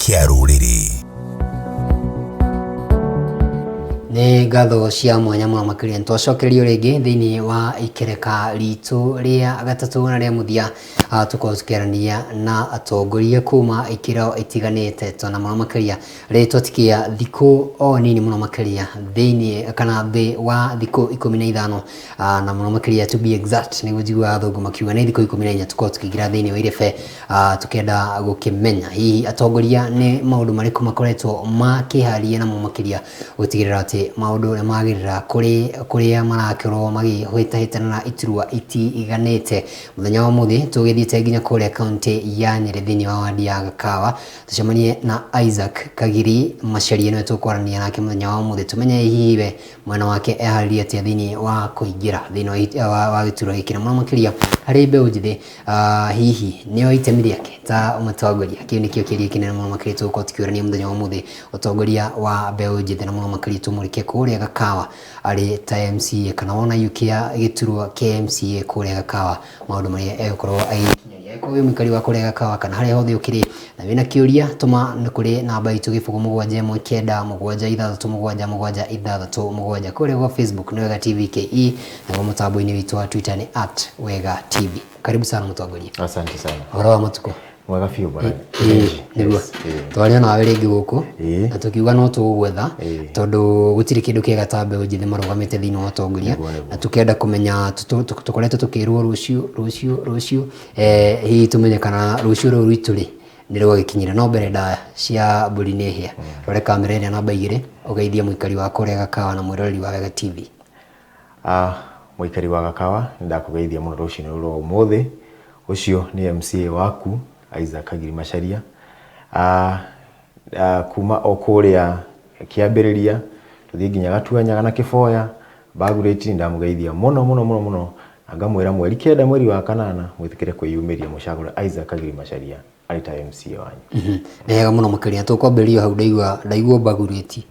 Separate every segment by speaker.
Speaker 1: Kĩa rũrĩrĩ.
Speaker 2: Nĩ ngatho cia mwanya mũno makĩria nĩtwacokererio rĩngĩ thĩinĩ wa ikereka ritũ rĩa gatatũ na rĩa mũthia. Tũkorwo tũkĩarania na atongoria kuma ikĩro itiganĩte tona mũno makĩria rĩtwa tikia thikũ o nini mũno makĩria thĩinĩ kana thĩ wa thikũ 15, na mũno makĩria, to be exact, nĩguo njiguaga athũngũ makiuga nĩ thikũ 14 tũkorwo tũkĩingĩra thĩinĩ wa irebe. Tũkĩenda gũkĩmenya hihi atongoria nĩ maũndũ marĩkũ makoretwo makĩharĩria namo makĩria gũtigĩrĩra atĩ maũndũ nĩ magĩrĩra kũrĩ kũrĩa marakorwo makĩhĩtahĩtana na iturwa itiganĩte. Mũthenya wa ũmũthĩ tũgĩthiĩte nginya kũrĩa kaunti ya Nyĩrĩ thĩinĩ wa wadi ya Gakawa tũcemanie na Isaac Kagiri Macharia, nĩwe tũkwarania nake mũthenya wa ũmũthĩ tũmenye hihi we mwena wake eharĩrie atĩa thĩinĩ wa kũingĩra thĩinĩ wa gĩturwa gĩkĩ, na mũno makĩria harĩ mbeũ njĩthĩ, hihi nĩo itemi rĩake ta mũtongoria. Kĩu nĩkĩo kĩũria kĩnene mũno makĩria tũgũkorwo tũkĩũrania mũthenya wa ũmũthĩ, ũtongoria wa mbeũ njĩthĩ, na mũno makĩria tũmũrĩke kũrĩa Gakawa arĩ ta MCA kana wona kĩa gĩturwa kĩa MCA kũrĩa Gakawa, maũndũ marĩa egũkorwo agĩkinyaria. Angĩkorwo wĩ mũikari wa kũrĩa Gakawa kana harĩa hothe ũkĩrĩ na wĩna kĩũria, tũma kũrĩ namba itũ 07196677667. Kũrĩa gwa Facebook nĩ Wega TV KE, naguo mũtambo-inĩ witũ wa Twitter nĩ @WegaTV. Karibu sana mũtongoria.
Speaker 3: Asante sana.
Speaker 2: Ũhoro wa matukũ?
Speaker 3: Mwega biũ bwana.
Speaker 2: Ĩĩ, nĩguo twaria nawe rĩngĩ gũkũ na tũkiuga no tũgũgwetha tondũ gũtirĩ kĩndũ kĩega ta mbeũ njĩthĩ marũgamĩte thĩinĩ wa ũtongoria, na tũkĩenda kũmenya tũkoretwo tũkĩrwo rũciũ, rũciũ, rũciũ, hihi tũmenye kana rũciũ rũu rwitũ rĩ nĩ rwagĩkinyire. No mbere ndaya cia mbũri nĩ hĩa, rore kamera ĩrĩa namba 2 ũgeithie mũikari wa kũrĩa Gakawa na mwĩroreri wa Wega TV.
Speaker 3: Mũikari wa Gakawa, nĩ ndakũgeithia mũno rũcinĩ rũrũ rwa ũmũthĩ. Ũcio nĩ MCA waku Isaac Kagiri Macharia. Kuma o kũrĩa kĩambĩrĩria tũthiĩ nginya Gatuanyaga na Kĩboya, Bagurĩti, nĩ ndamũgeithia mũno mũno mũno mũno na ngamwĩra mweri 9 mweri wa kanana mwĩtĩkĩre kwĩyumĩria mũcagũre Isaac Kagiri Macharia arĩ ta MCA wanyu.
Speaker 2: Nĩ hega mũno makĩria. Tũkwambĩrĩria hau ndaigua Bagurĩti.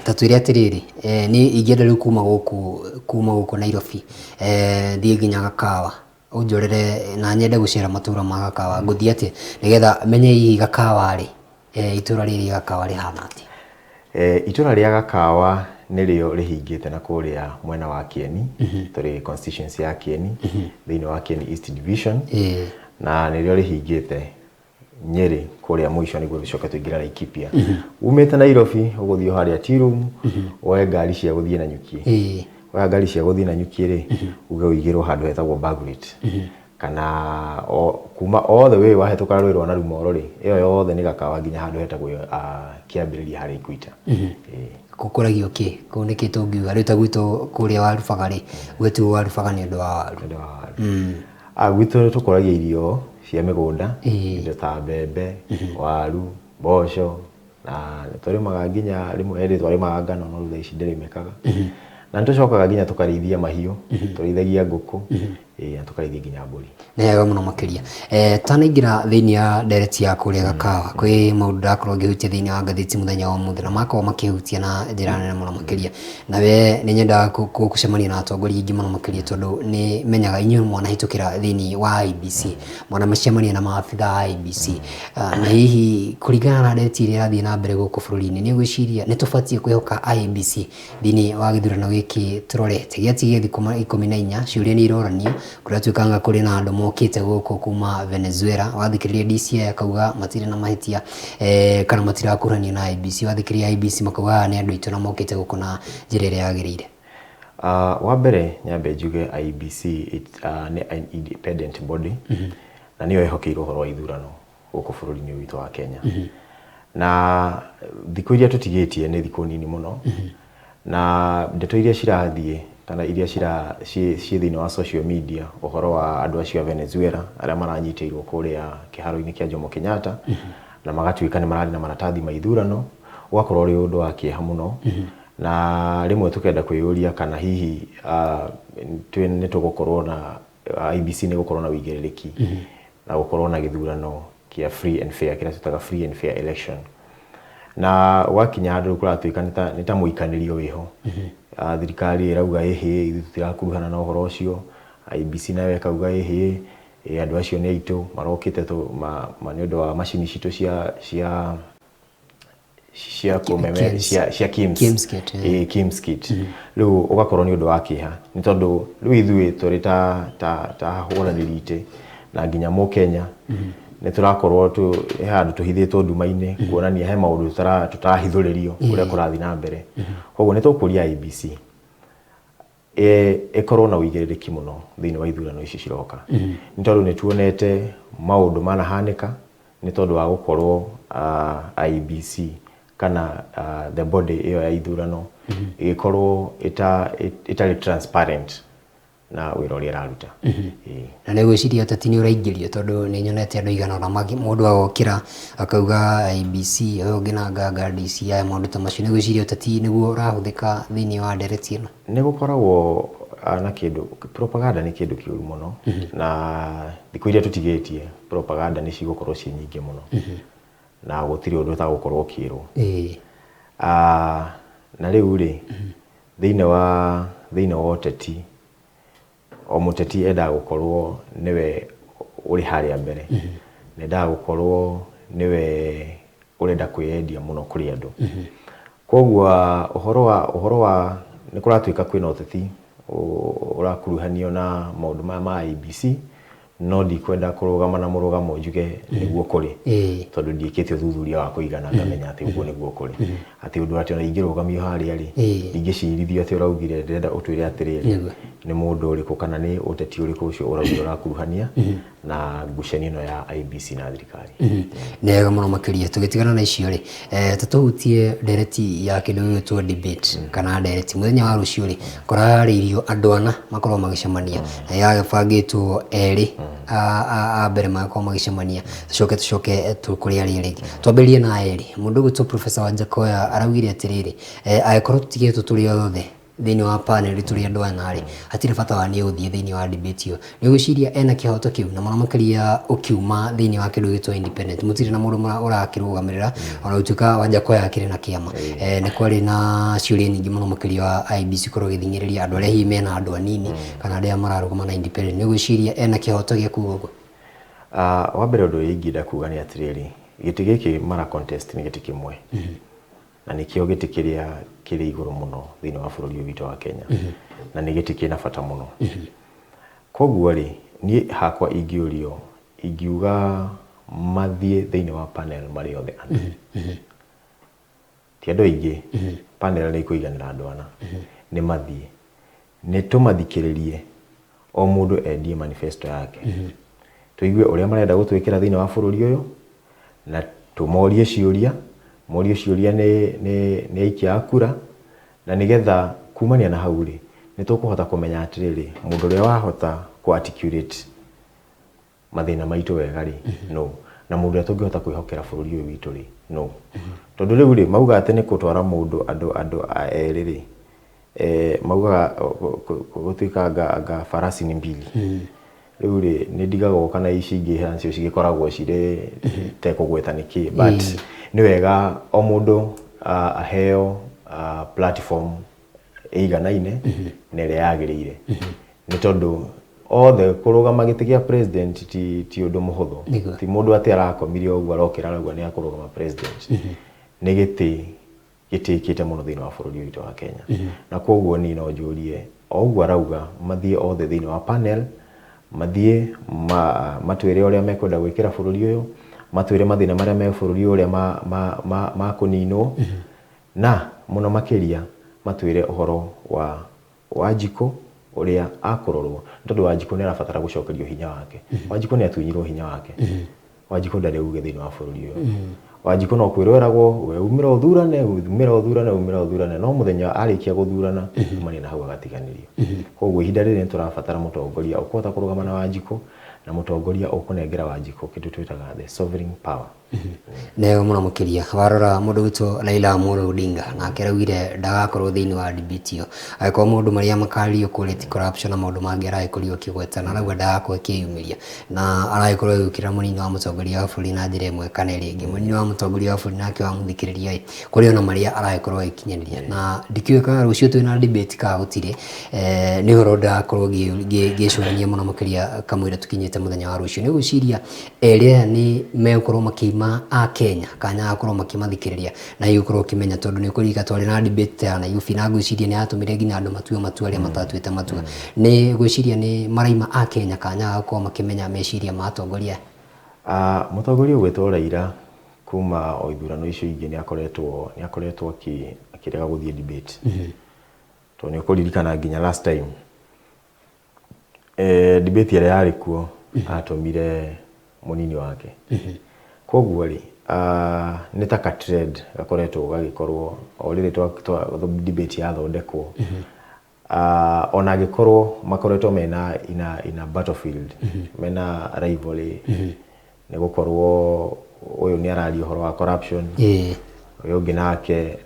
Speaker 2: Ta twĩre atĩrĩrĩ, niĩ ingĩenda rĩu kuma gũkũ Nairobi thiĩ nginya Gakawa, ũnjorere na nyende gũcera matũra ma Gakawa, ngũthiĩ atĩa nĩgetha menye hihi Gakawa rĩ, itũra rĩrĩ Gakawa rĩhana atĩa?
Speaker 3: Itũra rĩa Gakawa nĩrĩo rĩhingĩte na kũrĩa mwena wa Kieni. Tũrĩ constituency ya Kieni, thĩinĩ wa Kieni East Division, na nĩrĩo rĩhingĩte Nyĩrĩ kũrĩa mũico nĩguo tũcoke tũingĩre Laikipia. Umĩte Nairobi ũgũthiĩ o harĩa tea room, woe ngari cia gũthiĩ Nanyuki. Woya ngari cia gũthiĩ Nanyuki rĩ, uge ũigĩrwo handũ hetagwo Bagurate, kana o kuma all the way wahĩtũka rũĩ rwa Narumoro rĩ, ĩyo yothe nĩ Gakawa nginya handũ hetagwo kĩambĩrĩria harĩa Ikuita.
Speaker 2: Gũkũragio kĩ kũu? Nĩkĩ tũngiuga rĩu ta gwitũ kũrĩa Warubaga rĩ, gwĩtwo Warubaga nĩ ũndũ wa waru.
Speaker 3: Nĩ ũndũ wa waru. Gwitũ tũkũragia irio cia mĩgũnda, indo ta mbembe, waru, mboco, na nĩ tũrĩmaga nginya rĩmwe hĩndĩ twarĩmaga ngano, no rĩu thaa ici ndĩrĩmĩkaga. Na nĩ tũcokaga nginya tũkarĩithia mahiũ, tũrĩithagia ngũkũ, na tũkarĩithia nginya mbũri.
Speaker 2: Nĩ wega mũno makĩria. Tanaingĩra thĩinĩ wa ndereti ya kũrĩa Gakawa, kwĩ maũndũ ndakorwo ngĩhutia thĩinĩ wa ngathĩti mũthenya wa ũmũthĩ na makorwo makĩhutia na njĩra nene mũno makĩria. Na we nĩ nyendaga gũcemania na atongoria aingĩ mũno makĩria tondũ nĩ menyaga inyuĩ mwanahĩtũkĩra thĩinĩ wa IEBC, mwanacemania na maabitha a IEBC. Na hihi kũringana na ndereti ĩrĩa ĩrathiĩ na mbere gũkũ bũrũri-inĩ, nĩ ũgwĩciria nĩ tũbatiĩ kwĩhoka IEBC thĩinĩ wa gĩthurano gĩkĩ tũrorete gĩatigia thikũ 14? Ciũria nĩ iroranio kũrĩa tuĩkanga kũrĩ na andũ mokĩte gũkũ kuma Venezuela. Wathikĩrĩria DCI akauga matirĩ na mahĩtia, kana matirakuruhanio na IEBC. Wathikĩrĩria IEBC makauga aya nĩ andũ aitũ na mokĩte gũkũ na njĩra ĩrĩa yagĩrĩire.
Speaker 3: Wa mbere nyambe njuge IEBC nĩ an independent body na nĩyo ĩhokeirwo ũhoro wa ithurano gũkũ bũrũri-inĩ ũyũ witũ wa Kenya. Na thikũ iria tũtigĩtie nĩ thikũ nini mũno, na ndeto iria cirathiĩ kana iria cira ciĩ thĩinĩ wa social media ũhoro wa andũ acio a Venezuela arĩa maranyitĩirwo kũrĩa kĩharo-inĩ kĩa Jomo Kenyatta na magatuĩka nĩ mararĩ na maratathi ma ithurano, ũgakorwo ũrĩ ũndũ wa kĩeha mũno, na rĩmwe tũkenda kwĩyũria kana hihi nĩ tũgũkorwo na IEBC nĩ gũkorwo na ũigĩrĩrĩki na gũkorwo na gĩthurano kĩa free and fair, kĩrĩa twĩtaga free and fair election. Na gwakinya handũ rĩu kũratuĩka nĩ ta mũikanĩrio wĩho. Thirikari ĩrauga ĩhĩ, ithuĩ tũtirakuruhana na ũhoro ũcio. IEBC nayo ĩkauga ĩhĩ. Andũ acio nĩ aitũ marokĩte nĩ ũndũ wa macini citũ cia kũmeme
Speaker 2: KIMS.
Speaker 3: cia KIMS.
Speaker 2: KIMS kit, eh.
Speaker 3: Ĩĩ, KIMS kit. Rĩu ũgakorwo nĩ ũndũ wa kĩeha, nĩ tondũ rĩu ithuĩ tũrĩ ta ahũranĩri itĩ na nginya mũkenya nĩ tũrakorwo he handũ tũhithĩtwo nduma-inĩ, kuonania he maũndũ tũtarahithũrĩrio ũrĩa kũrathiĩ na mbere. Koguo nĩ tũkũria IEBC ĩkorwo na ũigĩrĩrĩki mũno thĩinĩ wa ithurano ici ciroka, nĩ tondũ nĩ tuonete maũndũ manahanĩka nĩ tondũ wa gũkorwo IEBC kana the body ĩyo ya ithurano ĩgĩkorwo ĩtarĩ transparent na wĩra ũrĩa ĩraruta. Ĩĩ.
Speaker 2: Na nĩ gwĩciria ũteti nĩ ũraingĩrio, tondũ nĩ nyonete andũ aigana ũna mũndũ agokĩra akauga IEBC, ũyũ ũngĩ na nganga DCI, maũndũ ta macio. Nĩ gwĩciria ũteti nĩguo ũrahũthĩka thĩinĩ wa ndereti ĩno?
Speaker 3: Nĩ gũkoragwo na kĩndũ propaganda, nĩ kĩndũ kĩũru mũno, na thikũ iria tũtigĩtie propaganda nĩ cigũkorwo ciĩ nyingĩ mũno na gũtirĩ ũndũ ũtagũkorwo ũkĩrwo. Na rĩu rĩ, thĩinĩ wa ũteti, o mũteti endaga gũkorwo nĩwe ũrĩ harĩa mbere, na endaga gũkorwo nĩwe ũrenda kwĩyendia mũno kũrĩ andũ. Koguo ũhoro wa nĩ kũratuĩka kwĩna ũteti ũrakuruhanio na maũndũ maya ma IEBC, no ndikwenda kũrũgama na mũrũgamo njuge nĩguo kũrĩ, tondũ ndiĩkĩte ũthuthuria wa kũigana ngamenya atĩ ũguo nĩguo kũrĩ, atĩ ũndũ atĩ ona ingĩrũgamio harĩa rĩ, ndingĩcirithio atĩ ũraugire ndĩrenda ũtwĩre atĩrĩrĩ, nĩ mũndũ ũrĩkũ kana nĩ ũteti ũrĩkũ ũcio ũraugire ũrakuruhania na ngucanio ĩno ya IEBC na thirikari.
Speaker 2: Nĩ wega mũno makĩria. Tũgĩtigana na icio rĩ, tũtũhutie ndereti ya kĩndũ gĩgwĩtwo debate kana ndereti mũthenya wa rũciũ rĩ, kũrarĩirio andũ ana makorwo magĩcemania, na yagĩbangĩtwo erĩ a mbere magakorwo magĩcemania, tũcoke kũrĩ arĩa rĩngĩ. Twambĩrĩrie na erĩ. Mũndũ ũgwĩtwo Professor Wajackoyah araugire atĩrĩrĩ, angĩkorwo tũtigĩtwo tũrĩ othe thĩinĩ wa panel tũrĩ andũ ana rĩ, hatirĩ bata wa niĩ gũthiĩ thĩinĩ wa debate ĩyo. Nĩ ũgwĩciria ena kĩhoto kĩu, na mũno makĩria ũkiuma thĩinĩ wa kĩndũ gĩtwo independent, mũtirĩ na mũndũ ũrakĩrũgamĩrĩra, ona gũtuĩka Wajackoyah akĩrĩ na kĩama? Nĩ kwarĩ na ciũria nyingĩ mũno makĩria wa IEBC korwo ĩgĩthing'ĩrĩria andũ arĩa hihi mena andũ anini kana arĩa mararũgama na independent. Nĩ ũgwĩciria ena kĩhoto gĩa kuga ũguo?
Speaker 3: Wa mbere, ũndũ ũrĩa ingĩenda kuga nĩ atĩrĩrĩ, gĩtĩ gĩkĩ mara contest nĩ gĩtĩ kĩmwe, na nĩkĩo gĩtĩ kĩrĩa kĩrĩ igũrũ mũno thĩinĩ wa bũrũri ũyũ witũ wa Kenya, na nĩ gĩtĩ kĩna bata mũno. Koguo rĩ, niĩ hakwa ingĩũrio, ingiuga mathiĩ thĩinĩ wa panel marĩ othe ana, ti andũ aingĩ. Panel nĩ ikũiganĩra andũ ana. Nĩ mathiĩ, nĩ tũmathikĩrĩrie, o mũndũ endie manifesto yake, tũigue ũrĩa marenda gũtwĩkĩra thĩinĩ wa bũrũri ũyũ, na tũmorie ciũria, morio ciũria nĩ aikia a kura, na nĩgetha kumania na hau rĩ, nĩ tũkũhota kũmenya atĩrĩrĩ, mũndũ ũrĩa wahota kũ articulate mathĩna maitũ wega rĩ, no na mũndũ ũrĩa tũngĩhota kwĩhokera bũrũri ũyũ witũ rĩ, no tondũ rĩu rĩ, mauga atĩ nĩ gũtwara mũndũ andũ erĩ rĩ, maugaga gũtuĩka anga farasi ni mbili. Rĩu rĩ, nĩ ndigagwo kana ici ingĩ nacio cigĩkoragwo cirĩ tekũgweta nĩkĩ, but nĩ wega o mũndũ aheo platform ĩiganaine na ĩrĩa yagĩrĩire, nĩ tondũ othe kũrũgama gĩtĩ gĩa president ti ũndũ mũhũthũ. Ti mũndũ atĩ arakomire ũguo arokĩra arauga nĩ akũrũgama president. Nĩ gĩtĩ gĩtĩkĩte mũno thĩinĩ wa bũrũri witũ wa Kenya, na koguo niĩ no njũrie, o ũguo arauga mathiĩ othe thĩinĩ wa panel, mathiĩ matwĩre ũrĩa mekwenda gwĩkĩra bũrũri ũyũ, matwĩre mathĩna marĩa me bũrũri ũyũ ũrĩa makũninwo, na mũno makĩria matwĩre ũhoro wa Wanjikũ ũrĩa akũrorwo, nĩ tondũ Wanjikũ nĩ arabatara gũcokerio hinya wake. Wanjikũ nĩ atunyirwo hinya wake. Wanjikũ ndarĩ uge thĩinĩ wa bũrũri ũyũ. Wanjikũ no kwĩrwo eragwo, we umĩra ũthurane, umĩra ũthurane, umĩra ũthurane, no mũthenya arĩkia gũthurana, kumania na hau agatiganĩrio. Koguo ihinda rĩrĩ nĩ tũrabatara mũtongoria ũkũhota kũrũgama na Wanjikũ, na mũtongoria ũkũnengera Wanjikũ kĩndũ twĩtaga the sovereign power.
Speaker 2: Nĩ mũno makĩria. Warora mũndũ witũ Raila Amolo Odinga nake araugire ndagakorwo thĩinĩ wa debate ĩyo, angĩkorwo maũndũ marĩa makario kũrĩa ti corruption na maũndũ mangĩ aragĩkorirwo akĩgweta, na arauga ndagakorwo akĩyumĩria, na aragĩkorwo agĩũkĩrĩra mũnini wa mũtongoria wa bũrũri na njĩra ĩmwe kana ĩrĩa ĩngĩ. Mũnini wa mũtongoria wa bũrũri nake wamũthikĩrĩria ĩ, kũrĩ ona marĩa aragĩkorwo agĩkinyanĩria, na ndikĩũĩ kana rũciũ twĩna debate kana gũtirĩ. Nĩ ũhoro ndĩrakorwo ngĩcũrania mũno makĩria kamũira tũkinyĩte mũthenya wa rũciũ. Nĩ ũgwĩciria erĩ aya nĩ megũkorwo makĩima a Kenya kanya gakorwo makĩmathikĩrĩria na hihi gũkorwo ũkĩmenya, tondũ nĩ ũkũririkana twarĩ na debate ya Nairobi, na ngwĩciria nĩ yatũmire nginya andũ matue matua arĩa matatuĩte matua. Nĩ ngwĩciria nĩ maraima a Kenya kanya ga gũkorwo makĩmenya meciria ma atongoria aya?
Speaker 3: Mũtongoria ũgwĩtwo Raila kuma o ithurano icio ingĩ nĩ akoretwo akĩrega gũthiĩ debate, tondũ nĩ ũkũririkana nginya last time debate ĩrĩa yarĩ kuo atũmire mũnini wake. Koguo rĩ, nĩ ta ka trend gakoretwo gagĩkorwo o rĩrĩ debate yathondekwo, ona angĩkorwo makoretwo mena ina battlefield, mena rivalry, nĩ gũkorwo ũyũ nĩ araria ũhoro wa corruption, ũyũ ũngĩ nake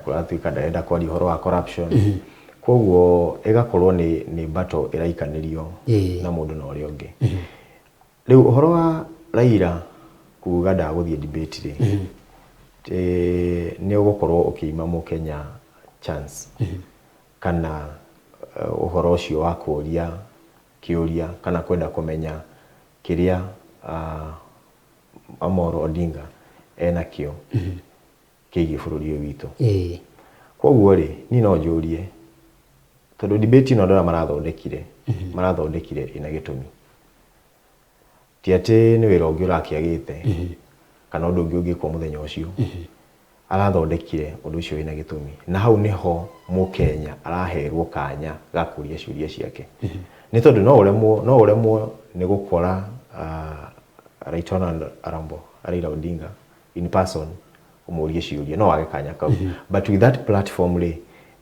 Speaker 3: kũratuĩka ndarenda kwaria ũhoro wa corruption. Koguo ĩgakorwo nĩ battle ĩraikanĩrio na mũndũ na ũrĩa ũngĩ. Rĩu ũhoro wa Raila kuga ndagũthiĩ debate rĩ, nĩ ũgũkorwo ũkĩima mũkenya chance kana ũhoro ũcio wa kũria kĩũria kana kwenda kũmenya kĩrĩa Amolo Odinga enakĩo kĩgiĩ bũrũri ũyũ witũ. Koguo rĩ, niĩ no njũrie, tondũ debate ĩno andũ arĩa marathondekire ĩna gĩtũmi, ti atĩ nĩ wĩra ũngĩ ũrakĩagĩte kana ũndũ ũngĩ ũngĩkwo mũthenya ũcio. Arathondekire ũndũ ũcio wĩna gĩtũmi, na hau nĩho mũkenya araherwo kanya ga kũria ciũria ciake, nĩ tondũ no ũremwo nĩ gũkora Right Honourable Arambo Raila Odinga in person ũmũrie ciũria, no wage kanya kau, but with that platform rĩ,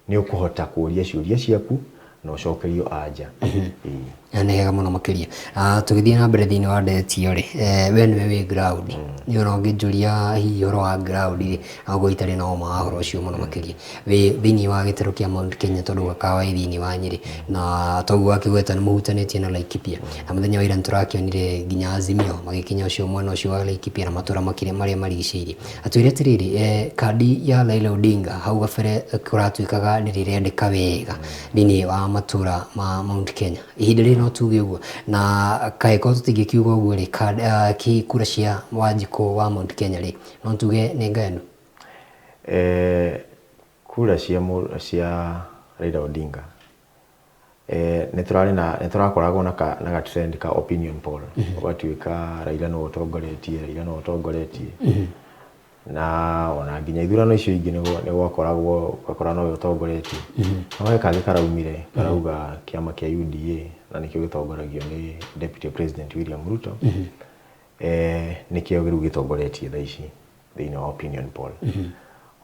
Speaker 3: nĩ ũkũhota kũria ciũria ciaku na ũcokerio anja. Ĩĩ.
Speaker 2: Na nĩ hega mũno makĩria. Tũgĩthiĩ na mbere thĩinĩ wa ndeto ĩyo rĩ, we nĩwe wĩ ground, nĩ ona ũngĩnjũria hihi ũhoro wa ground rĩ, no ngorwo itarĩ na ũma wa ũhoro ũcio mũno makĩria. Wĩ thĩinĩ wa gĩtarũ kĩa Mount Kenya, tondũ gakawa wĩ thĩinĩ wa Nyĩrĩ, na toguo wakĩgweta nĩ mũhutanĩtie na Laikipia, na mũthenya wa ira nĩtũrakĩonire nginya Azimio magĩkinya ũcio mwena ũcio wa Laikipia na matũra makĩria marĩa marigicĩirie. Atwĩre atĩrĩrĩ, kandi ya Raila Odinga hau gabere kũratuĩkaga nĩ rĩrendeka wega thĩinĩ wa matũra ma Mount Kenya, ihinda rĩrĩ no tuge ũguo? Na kaĩkorwo tũtingĩkiuga ũguo rĩ, kura cia Wanjikũ wa Mount Kenya rĩ, no tuge nĩ ngayanu?
Speaker 3: Kura cia Raila Odinga, nĩ tũrarĩ na nĩ tũrakoragwo na ka trend ka opinion poll, ũgatuĩka Raila nĩwe ũtongoretie, Raila nĩwe ũtongoretie, na ona nginya ithurano icio ingĩ nĩ gwakoragwo ũgakora nowe ũtongoretie. No he kangĩ karaumire karauga kĩama kĩa UDA, na nĩkĩo gĩtongoragio nĩ Deputy President William Ruto, nĩkĩo rĩu gĩtongoretie thaa ici thĩinĩ wa opinion poll.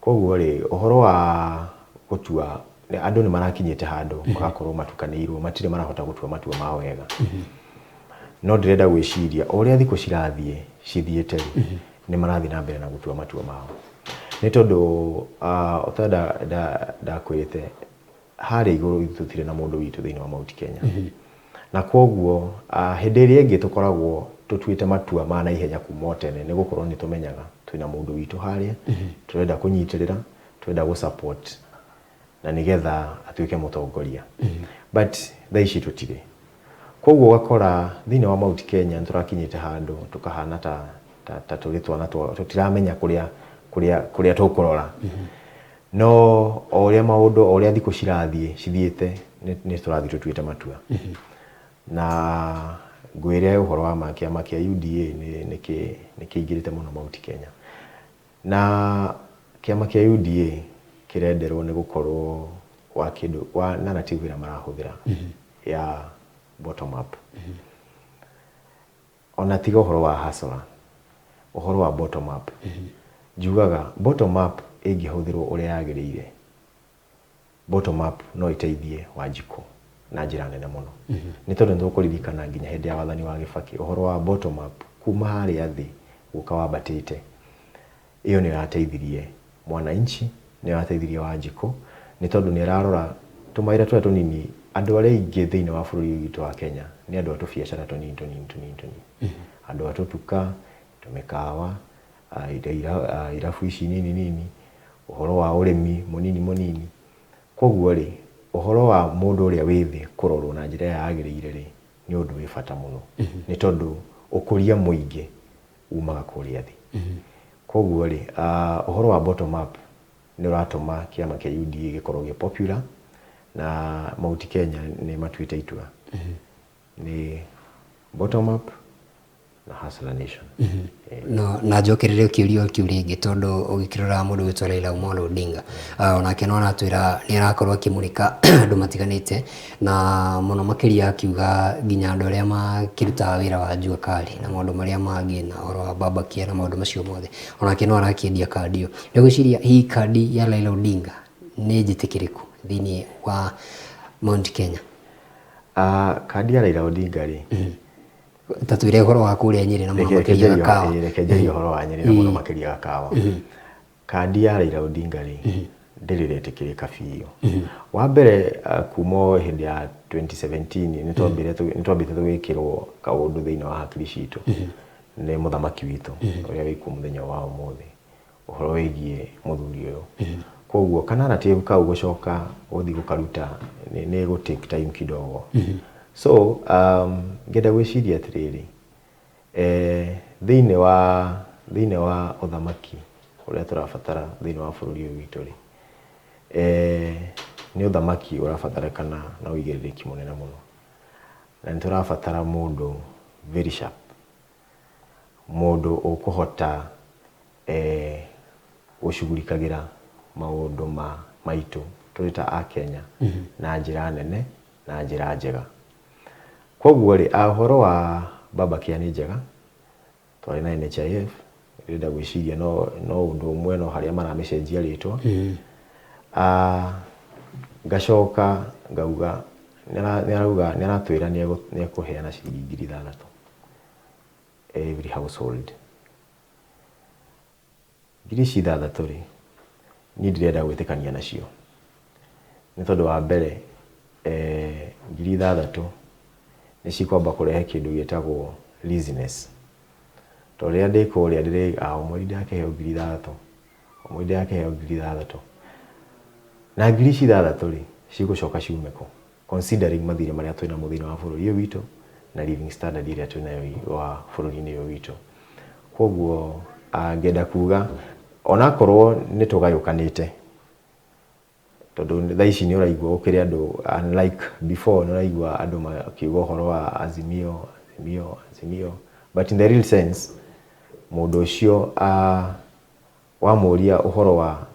Speaker 3: Koguo rĩ, ũhoro wa gũtua, andũ nĩ marakinyĩte handũ magakorwo matukanĩirwo, matirĩ marahota gũtua matua mao wega. No ndĩrenda gwĩciria o ũrĩa thikũ cirathiĩ cithiĩte rĩ, nĩ marathiĩ na mbere na gũtua matua mao, nĩ tondũ ota ndakwĩrĩte harĩa igũrũ, ithuĩ tũtirĩ na mũndũ witũ thĩinĩ wa Mount Kenya, na koguo hĩndĩ ĩrĩa ĩngĩ tũkoragwo tũtuĩte matua ma naihenya kuma o tene, nĩ gũkorwo nĩ tũmenyaga twĩna mũndũ witũ harĩa tũrenda kũnyitĩrĩra, tũrenda gũ support na nĩgetha atuĩke mũtongoria, but thaa ici tũtirĩ. Koguo ũgakora thĩinĩ wa Mount Kenya nĩ tũrakinyĩte handũ tũkahana ta tũrĩ twana tũtiramenya kũrĩa tũkũrora. No o ũrĩa maũndũ, o ũrĩa thikũ cirathiĩ cithiĩte, nĩ tũrathiĩ tũtuĩte matua. Na ngwĩre ũhoro wa ma, kĩama kĩa UDA nĩ kĩingĩrĩte mũno Mount Kenya, na kĩama kĩa UDA kĩrenderwo nĩ gũkorwo wa kĩndũ wa narrative ĩrĩa marahũthĩra ya bottom up. Ona tiga ũhoro wa hustler, ũhoro wa bottom up, njugaga bottom up ĩngĩhũthĩrwo ũrĩa yagĩrĩire, bottom up no ĩteithie Wanjikũ na njĩra nene mũno, nĩ tondũ nĩ tũkũririkana nginya hĩndĩ ya wathani wa Gĩbakĩ, ũhoro wa bottom up kuma harĩa thĩ Gũka wambatĩte, ĩyo nĩ ĩrateithirie mwananchi, nĩ ĩrateithirie Wanjikũ, nĩ tondũ nĩ ĩrarora tũmawĩra tũrĩa tũnini. Andũ arĩa aingĩ thĩinĩ wa bũrũri ũyũ witũ wa Kenya nĩ andũ a tũbiacara tũnini tũnini tũnini tũnini, andũ a tũtuka, tũmĩkawa, irabu ici nini nini, ũhoro wa ũrĩmi mũnini mũnini. Koguo rĩ, ũhoro wa mũndũ ũrĩa wĩ thĩ kũrorwo na njĩra ĩrĩa yagĩrĩire rĩ, nĩ ũndũ wĩ bata mũno, nĩ tondũ ũkũria mũingĩ umaga kũrĩa thĩ. Koguo rĩ, ũhoro wa bottom up nĩ ũratũma kĩama kĩa UDA gĩkorwo gĩ popular, na Mount Kenya nĩ matuĩte itua nĩ bottom up na Hustler Nation.
Speaker 2: No na njokerere kĩũria kĩu rĩngĩ, tondũ ũgĩkĩrora mũndũ gwĩtwo Raila Amolo Odinga, onake no aratwĩra nĩ arakorwo akĩmũrĩka andũ matiganĩte, na mũno makĩria akiuga nginya andũ arĩa makĩrutaga wĩra wa jua kali na maũndũ marĩa mangĩ, na ũhoro wa Baba Care na maũndũ macio mothe, onake no arakĩendia kandi ĩyo. Nĩ gwĩciria hihi kandi ya Raila Odinga nĩ njĩtĩkĩrĩku thĩinĩ wa Mount Kenya?
Speaker 3: Kandi ya Raila Odinga rĩ,
Speaker 2: Ta twĩre ũhoro wa kũrĩa Nyĩrĩ na mũno makĩria Gakawa.
Speaker 3: Reke njarie ũhoro wa Nyĩrĩ na mũno makĩria Gakawa. Kandi ya Raila Odinga rĩ, ndĩrĩ ĩretĩkĩrĩka biũ. Wa mbere, kuma o hĩndĩ ya 2017 nĩ twambĩte tũgĩkĩrwo kaũndũ thĩinĩ wa hakiri citũ nĩ mũthamaki witũ ũrĩa wĩkuo mũthenya wa ũmũthĩ, ũhoro wĩgiĩ mũthuri ũyũ. Koguo ka narrative kau gũcoka gũthiĩ gũkaruta nĩ gũ take time kidogo. So ngenda gwĩciria atĩrĩrĩ, thĩinĩ wa ũthamaki ũrĩa tũrabatara thĩinĩ wa bũrũri ũyũ witũ rĩ, nĩ ũthamaki ũrabatarĩkana na ũigĩrĩrĩki mũnene mũno, na nĩ tũrabatara mũndũ very sharp, mũndũ ũkũhota gũcugurikagĩra maũndũ ma maitũ tũrĩ ta Akenya na njĩra nene na njĩra njega. Koguo rĩ, ũhoro wa Baba Care nĩ njega, twarĩ na NHIF, ndĩrenda gwĩciria no ũndũ ũmwe, no harĩa maramĩcenjia rĩtwa. Ngacoka ngauga nĩarauga nĩaratwĩra nĩekũheana ciringi 6,000 every household. Ngiri ici ithathatũ rĩ, niĩ ndirenda gwĩtĩkania nacio, nĩ tondũ wa mbere, 6,000 nĩ cikwamba kũrehe kĩndũ gĩtagwo laziness, tondũ rĩrĩa ndĩ kũrĩa ndĩrĩ o mweri ndakĩheo 6,000, o mweri ndakĩheo 6,000, na ngiri ici ithathatũ rĩ, cigũcoka ciume kũ, considering mathirĩ marĩa twĩnamo thĩinĩ wa bũrũri ũyũ witũ na living standard ĩrĩa twĩnayo wa bũrũri-inĩ ũyũ witũ. Koguo ngenda kuga onakorwo nĩ tũgayũkanĩte, tondũ thaa ici nĩ ũraigua gũkĩrĩ andũ, unlike before, nĩ ũraigua andũ makiuga ũhoro wa Azimio, Azimio, Azimio, but in the real sense mũndũ ũcio wamũria ũhoro wa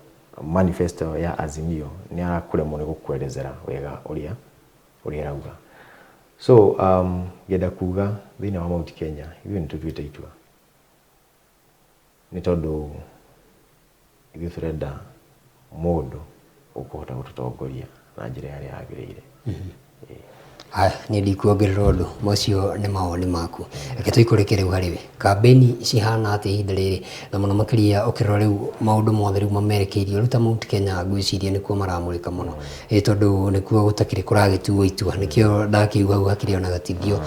Speaker 3: manifesto ya Azimio nĩ arakũremwo nĩ gũkwerezera wega ũrĩa ĩrauga. So ngenda kuga thĩinĩ wa Mount Kenya ithuĩ nĩ tũtuĩte itua, nĩ tondũ ithuĩ tũrenda mũndũ ũkũhota gũtũtongoria na njĩra ĩrĩa yagĩrĩire.
Speaker 2: Haya, niĩ ndikuongerera ũndũ, macio nĩ mawoni maku. Reke tũikũrũke rĩu harĩ we. Kambĩni cihana atĩa ihinda rĩrĩ, na mũno makĩria ũkĩrora rĩu maũndũ mothe rĩu mamerekeirio rĩu ta Mount Kenya, ngwĩciria nĩkuo maramũrĩka mũno, ĩ tondũ nĩkuo gũtakĩrĩ kũragĩtuo itua, nĩkĩo ndakiuga hau hakĩrĩ ona gatithio,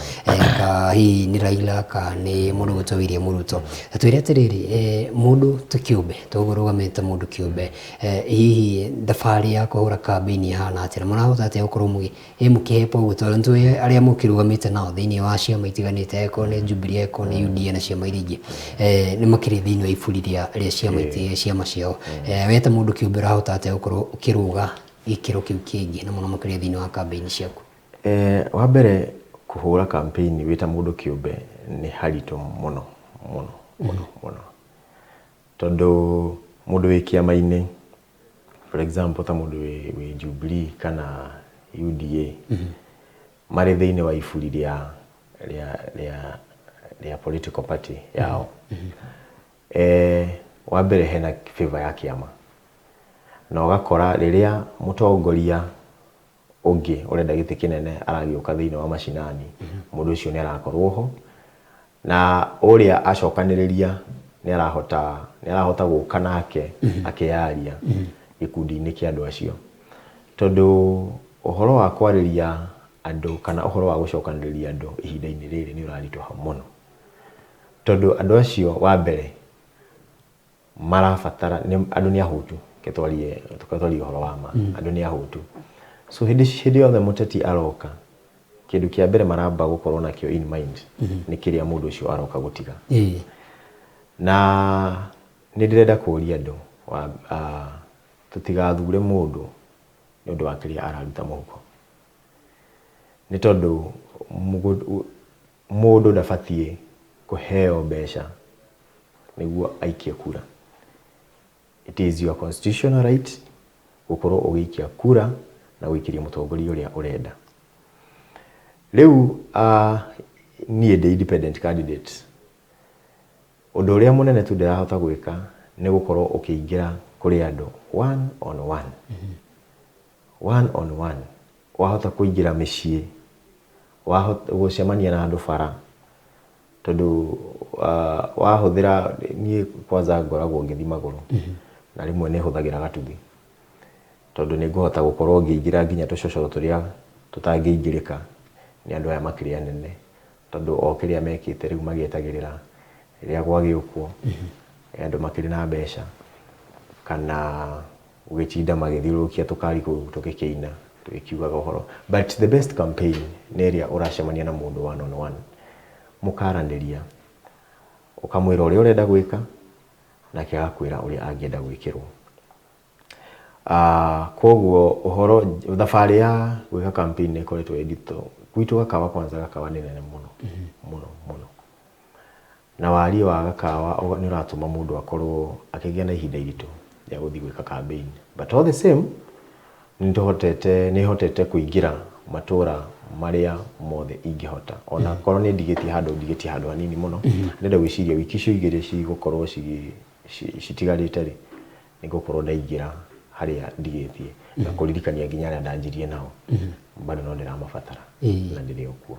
Speaker 2: ka hihi nĩ Raila ka nĩ mũndũ gwĩtwo William Ruto. Na twĩre atĩrĩrĩ, mũndũ ta kĩũmbe, toguo ũrũgamĩte mũndũ kĩũmbe, hihi thabarĩ ya kũhũra kambĩni ĩhana atĩa, na mũrahota atĩa gũkorwo mũgĩ ĩ mũkĩhepa ũguo, tondũ nĩtũĩ arĩa mũkĩrũgamĩte nao thĩinĩ wa ciama itiganĩte, angĩkorwo nĩ Jubilee, angĩkorwo nĩ UDA na ciama iria ingĩ, nĩ makĩrĩ thĩinĩ wa iburi rĩa ciama ciama ciao. We ta mũndũ kĩũmbe ũrahota atĩa gũkorwo ũkĩrũga gĩkĩro kĩu kĩngĩ, na mũno makĩria thĩinĩ wa kambĩini ciaku?
Speaker 3: Wa mbere, kũhũra campaign wĩ ta mũndũ kĩũmbe nĩ haritũ mũno mũno mũno mũno, tondũ mũndũ wĩ kĩama-inĩ, for example ta mũndũ wĩ Jubilee kana UDA, marĩ thĩinĩ wa iburi rĩa political party yao, wa mbere hena favor ya kĩama, na ũgakora rĩrĩa mũtongoria ũngĩ ũrenda gĩtĩ kĩnene aragĩũka thĩinĩ wa macinani, mũndũ ũcio nĩ arakorwo ho. Na ũrĩa acokanĩrĩria nĩ arahota gũka nake akĩyaria gĩkundi-inĩ kĩa andũ acio, tondũ ũhoro wa kwarĩria andũ kana ũhoro wa gũcokanĩrĩria andũ ihinda-inĩ rĩrĩ nĩ ũraritũha mũno, tondũ andũ acio wa mbere marabatara andũ nĩ ahũtu. Reke twarie ũhoro wa ma, andũ nĩ ahũtu. So hĩndĩ yothe mũteti aroka, kĩndũ kĩa mbere maramba gũkorwo nakĩo in mind nĩ kĩrĩa mũndũ ũcio aroka gũtiga. Na nĩ ndĩrenda kũria andũ tũtigathure mũndũ nĩ ũndũ wa kĩrĩa araruta mũhuko, nĩ tondũ mũndũ ndabatiĩ kũheo mbeca nĩguo aikie kura. It is your constitutional right gũkorwo ũgĩikia kura na gũikĩria mũtongoria ũrĩa ũrenda. Rĩu niĩ ndĩ independent candidate, ũndũ ũrĩa mũnene tu ndĩrahota gwĩka nĩ gũkorwo ũkĩingĩra kũrĩ andũ one on one, one on one. Wahota kũingĩra mĩciĩ, wahota gũcemania na andũ bara, tondũ wahũthĩra niĩ kwanza ngoragwo ngĩthiĩ magũrũ na rĩmwe nĩ hũthagĩra gatuthi, tondũ nĩ ngũhota gũkorwo ngĩingĩra nginya tũcocoro tũrĩa tũtangĩingĩrĩka nĩ andũ aya makĩrĩ anene, tondũ o kĩrĩa mekĩte rĩu magĩetagĩrĩra rĩrĩa gwagĩũkwo andũ makĩrĩ na mbeca kana gũgĩtinda magĩthiũrũrũkia tũkari kũu tũgĩkĩina tũgĩkiugaga ũhoro. But the best campaign nĩ ĩrĩa ũracemania na mũndũ one on one, mũkaranĩria, ũkamwĩra ũrĩa ũrenda gwĩka nake agakwĩra ũrĩa angĩenda gwĩkĩrwo. Koguo ũhoro thabarĩ ya gwĩka campaign nĩ ĩkoretwo ĩ nditũ gwitũ Gakawa. Kwanza Gakawa nĩ nene mũno mũno mũno, na wariĩ wa Gakawa nĩ ũratũma mũndũ akorwo akĩgĩa na ihinda iritũ rĩa gũthiĩ gwĩka campaign. But all the same nĩ hotete kũingĩra matũra marĩa mothe ingĩhota, ona korwo nĩ ndigĩtie handũ, ndigĩtie handũ hanini mũno. Ndĩrenda gwĩciria wiki icio 2 cigũkorwo citigarĩte rĩ, nĩ ngũkorwo ndaingĩra harĩa ndigĩtie na kũririkania nginya arĩa ndanjirie nao bado no ndĩramabatara na ndĩrĩ o kuo.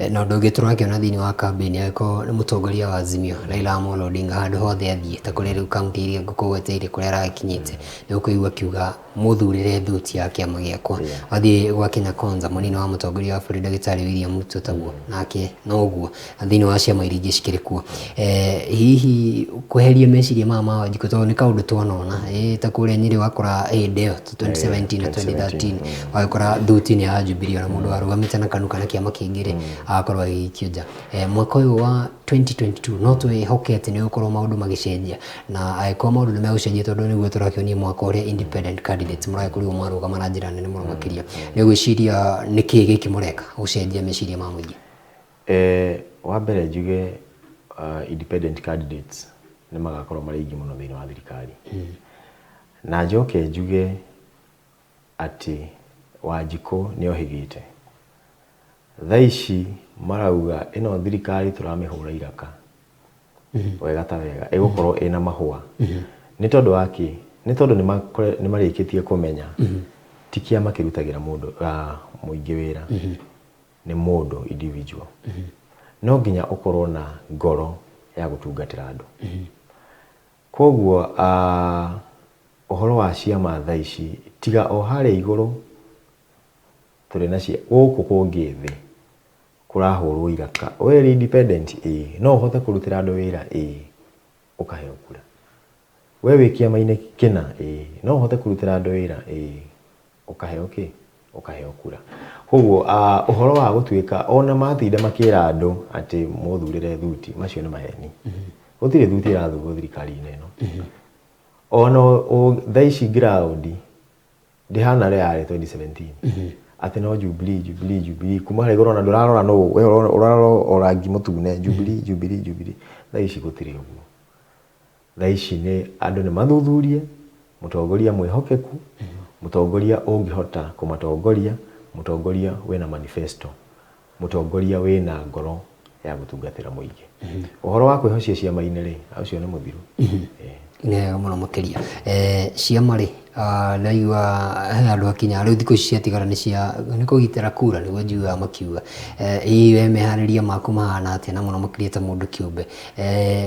Speaker 2: Na ũndũ ũngĩ tũrakĩona thĩinĩ wa kambĩini, angĩkorwo nĩ mũtongoria wa Azimio Raila Amolo Odinga, handũ hothe athiĩ, ta kũrĩa rĩu kaunti iria ngũkũgweteire kũrĩa aragĩkinyĩte, nĩ ũkũigua akiuga mũthurĩre thuti ya kĩama gĩakwa. Wathiĩ gwa Kenya Kwanza, mũnini wa mũtongoria wa bũrũri ndagĩtarĩ William Ruto taguo nake noguo, na thĩinĩ wa ciama iria ingĩ cikĩrĩ kuo. Hihi kweheria meciria maya ma Wanjikũ, tondũ nĩ kaũndũ twanona ta kũrĩa Nyĩrĩ wakora hĩndĩ ĩyo 2017 na 2013 wagĩkora thuti nĩ ya Jubilee, ona mũndũ warũgamĩte na KANU kana kĩama kĩngĩ rĩ, agakorwo agĩikio nja. Mwaka ũyũ wa 2022 no twĩhoke atĩ nĩ gũkorwo maũndũ magĩcenjia, na angĩkorwo maũndũ nĩ megũcenjia, tondũ nĩguo tũrakĩonia mwaka ũrĩa independent candidates mũragĩkorirwo mwarũgama na njĩra nene mũno makĩria, nĩ ũgwĩciria nĩkĩĩ gĩkĩ mũreka gũcenjia meciria ma mũingĩ?
Speaker 3: Wa mbere njuge independent candidates nĩ magakorwo marĩ aingĩ mũno thĩinĩ wa thirikari, na njoke njuge atĩ Wanjikũ nĩ ohĩgĩte. Thaa ici marauga ĩno thirikari tũramĩhũra iraka wega ta wega ĩgũkorwo ĩna mahũa. Nĩ tondũ wa kĩ? Nĩ tondũ nĩ marĩkĩtie kũmenya ti kĩama kĩrutagĩra mũndũ mũingĩ wĩra, nĩ mũndũ individual. No nginya ũkorwo na ngoro ya gũtungatĩra andũ. Koguo ũhoro wa ciama thaa ici, tiga o harĩa igũrũ tũrĩ na cia gũkũ kũngĩ thĩ kũrahũrwo iraka, we wĩ independent ĩĩ, no ũhote kũrutĩra andũ wĩra ĩĩ, ũkaheo kura. We wĩ kĩama-inĩ kĩna ĩĩ, no ũhote kũrutĩra andũ wĩra ĩĩ, ũkaheo kĩ? Ũkaheo kura. Koguo ũhoro wa gũtuĩka ona matinda makĩra andũ atĩ mũthurĩre thuti, macio nĩ maheni. Gũtirĩ thuti ĩrathurwo thirikari-inĩ ĩno. Ona thaa ici ground ndĩhana ũrĩa yarĩ 2017, atĩ no Jubilee, Jubilee, Jubilee kuma harĩa igũrũ, ona ndũrarora nũ we ũrarora o rangi mũtune, Jubilee, Jubilee, Jubilee. Thaa ici gũtirĩ ũguo. Thaa ici nĩ andũ nĩ mathuthurie mũtongoria mwĩhokeku, mũtongoria ũngĩhota kũmatongoria, mũtongoria wĩna manifesto, mũtongoria wĩna ngoro ya gũtungatĩra mũingĩ. Ũhoro wa kwĩhocia ciama-inĩ rĩ, ũcio nĩ mũthiru.
Speaker 2: Nĩ wega mũno makĩria. Ciama rĩ, ndaigua he handũ hakinya rĩu thikũ ici ciatigara nĩ cia nĩ kũgitĩra kura nĩguo njiguaga makiuga. Hihi we meharĩria maku mahana atĩa na mũno makĩria ta mũndũ kĩũmbe?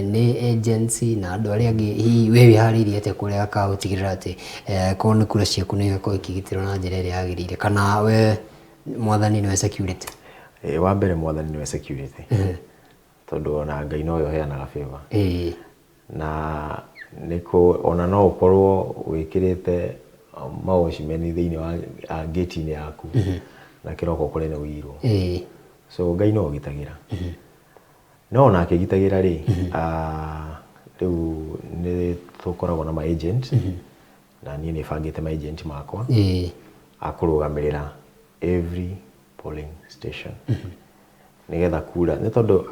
Speaker 2: Nĩ agency na andũ arĩa angĩ hihi we wĩharĩirie atĩa kũrĩa gakawa gũtigĩrĩra atĩ korwo nĩ kura ciaku nĩ igakorwo ikĩgitĩrwo na njĩra ĩrĩa yagĩrĩire kana we mwathani nĩwe security?
Speaker 3: Wa mbere mwathani nĩwe security tondũ ona Ngai nowe ũheanaga favor. Na nĩ kũ ona no ũkorwo wĩkĩrĩte mawatchman thĩinĩ wa gate-inĩ yaku na kĩroko ũkore nĩ ũirwo. So Ngai no ũgitagĩra. No ona akĩgitagĩra rĩ, rĩu nĩ tũkoragwo na ma agent na niĩ nĩ bangĩte ma agent makwa a kũrũgamĩrĩra every polling station nĩgetha kura nĩ tondũ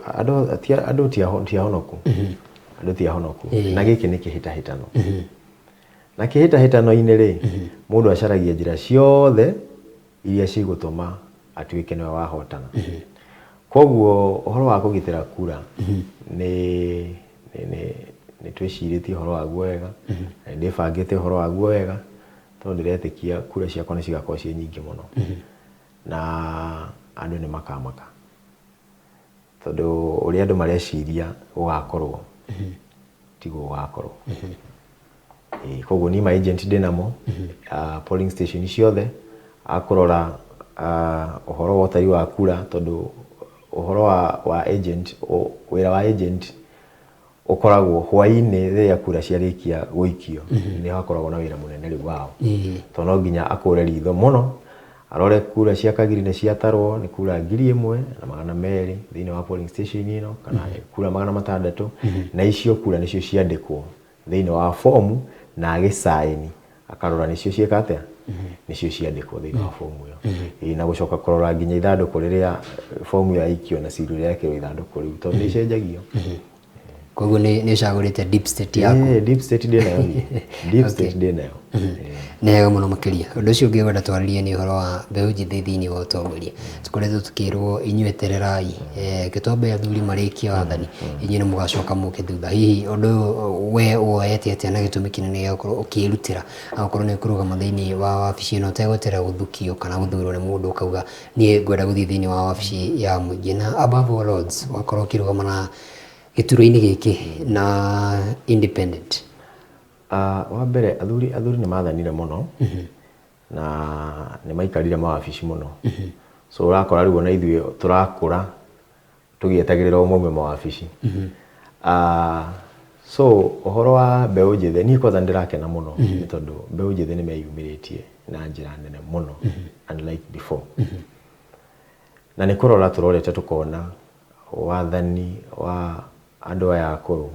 Speaker 3: andũ ti ahonoku, andũ ti ahonoku na gĩkĩ nĩ kĩhĩtahĩtano na kĩhĩtahĩtano-inĩ rĩ, mũndũ acaragia njĩra ciothe iria cigũtũma atuĩke nĩwe wahotana. Koguo ũhoro wa kũgitĩra kura nĩ twĩcirĩtie ũhoro waguo wega na nĩ ndĩbangĩte ũhoro waguo wega tondũ ndĩretĩkia kura ciakwa nĩ cigakorwo ciĩ nyingĩ mũno na andũ nĩ makamaka tondũ ũrĩa andũ mareciria gũgakorwo tiguo gũgakorwo. Koguo niĩ ma agent ndĩnamo polling station ciothe akũrora ũhoro wa ũtari wa kura tondũ ũhoro wa agent wĩra wa agent ũkoragwo hwaĩ-inĩ rĩrĩa kura ciarĩkia gũikio nĩ hakoragwo na wĩra mũnene rĩu wao tondũ no nginya akũre ritho mũno arore kura cia Kagiri nĩ ciatarwo nĩ kura 1200 thĩinĩ wa polling station ĩno kana kura 600 na icio kura nĩcio ciandĩkwo thĩinĩ wa fomu na agĩcaĩni akarora nĩcio ciĩka atĩa nĩcio ciandĩkwo thĩinĩ wa fomu ĩyo. Ĩĩ, na gũcoka kũrora nginya ithandũkũ rĩrĩa fomu ĩyo yaikio na seal ĩrĩa yekĩrwo ithandũkũ rĩu tondũ nĩ icenjagio.
Speaker 2: Koguo nĩ ũcagũrĩte deep state yaku.
Speaker 3: Ĩĩ, deep state ndĩnayo niĩ. Deep state ndĩnayo.
Speaker 2: Nĩ wega mũno makĩria. Ũndũ ũcio ũngĩ ngwenda twarĩrie nĩ ũhoro wa mbeũ njĩthĩ thĩinĩ wa ũtongoria. Tũkoretwo tũkĩrwo inyuĩ etererai, reke twambe athuri marĩkie wathani, inyuĩ nĩ mũgacoka mũke thutha. Hihi ũndũ ũyũ we woete atĩa na gĩtũmi kĩnene gĩa gũkorwo ũkĩrutĩra na gũkorwo nĩ ũkũrũgama thĩinĩ wa wabici ĩno ũtegweterera gũthukio kana gũthurwo nĩ mũndũ ũkauga niĩ ngwenda gũthiĩ thĩinĩ wa wabici ya mũingĩ na above all odds ũgakorwo ũkĩrũgama na gĩturwa-inĩ gĩkĩ na independent.
Speaker 3: Wa mbere athuri nĩ mathanire mũno na nĩ maikarire mawabici mũno so ũrakora rĩu ona ithuĩ tũrakũra tũgĩetagĩrĩra o maume mawabici. So ũhoro wa mbeũ njĩthĩ niĩ kwanza nĩ ndĩrakena mũno nĩ tondũ mbeũ njĩthĩ nĩ meyumĩrĩtie na njĩra nene mũno unlike before. Na nĩ kũrora tũrorete tũkona wathani wa andũ aya akũrũ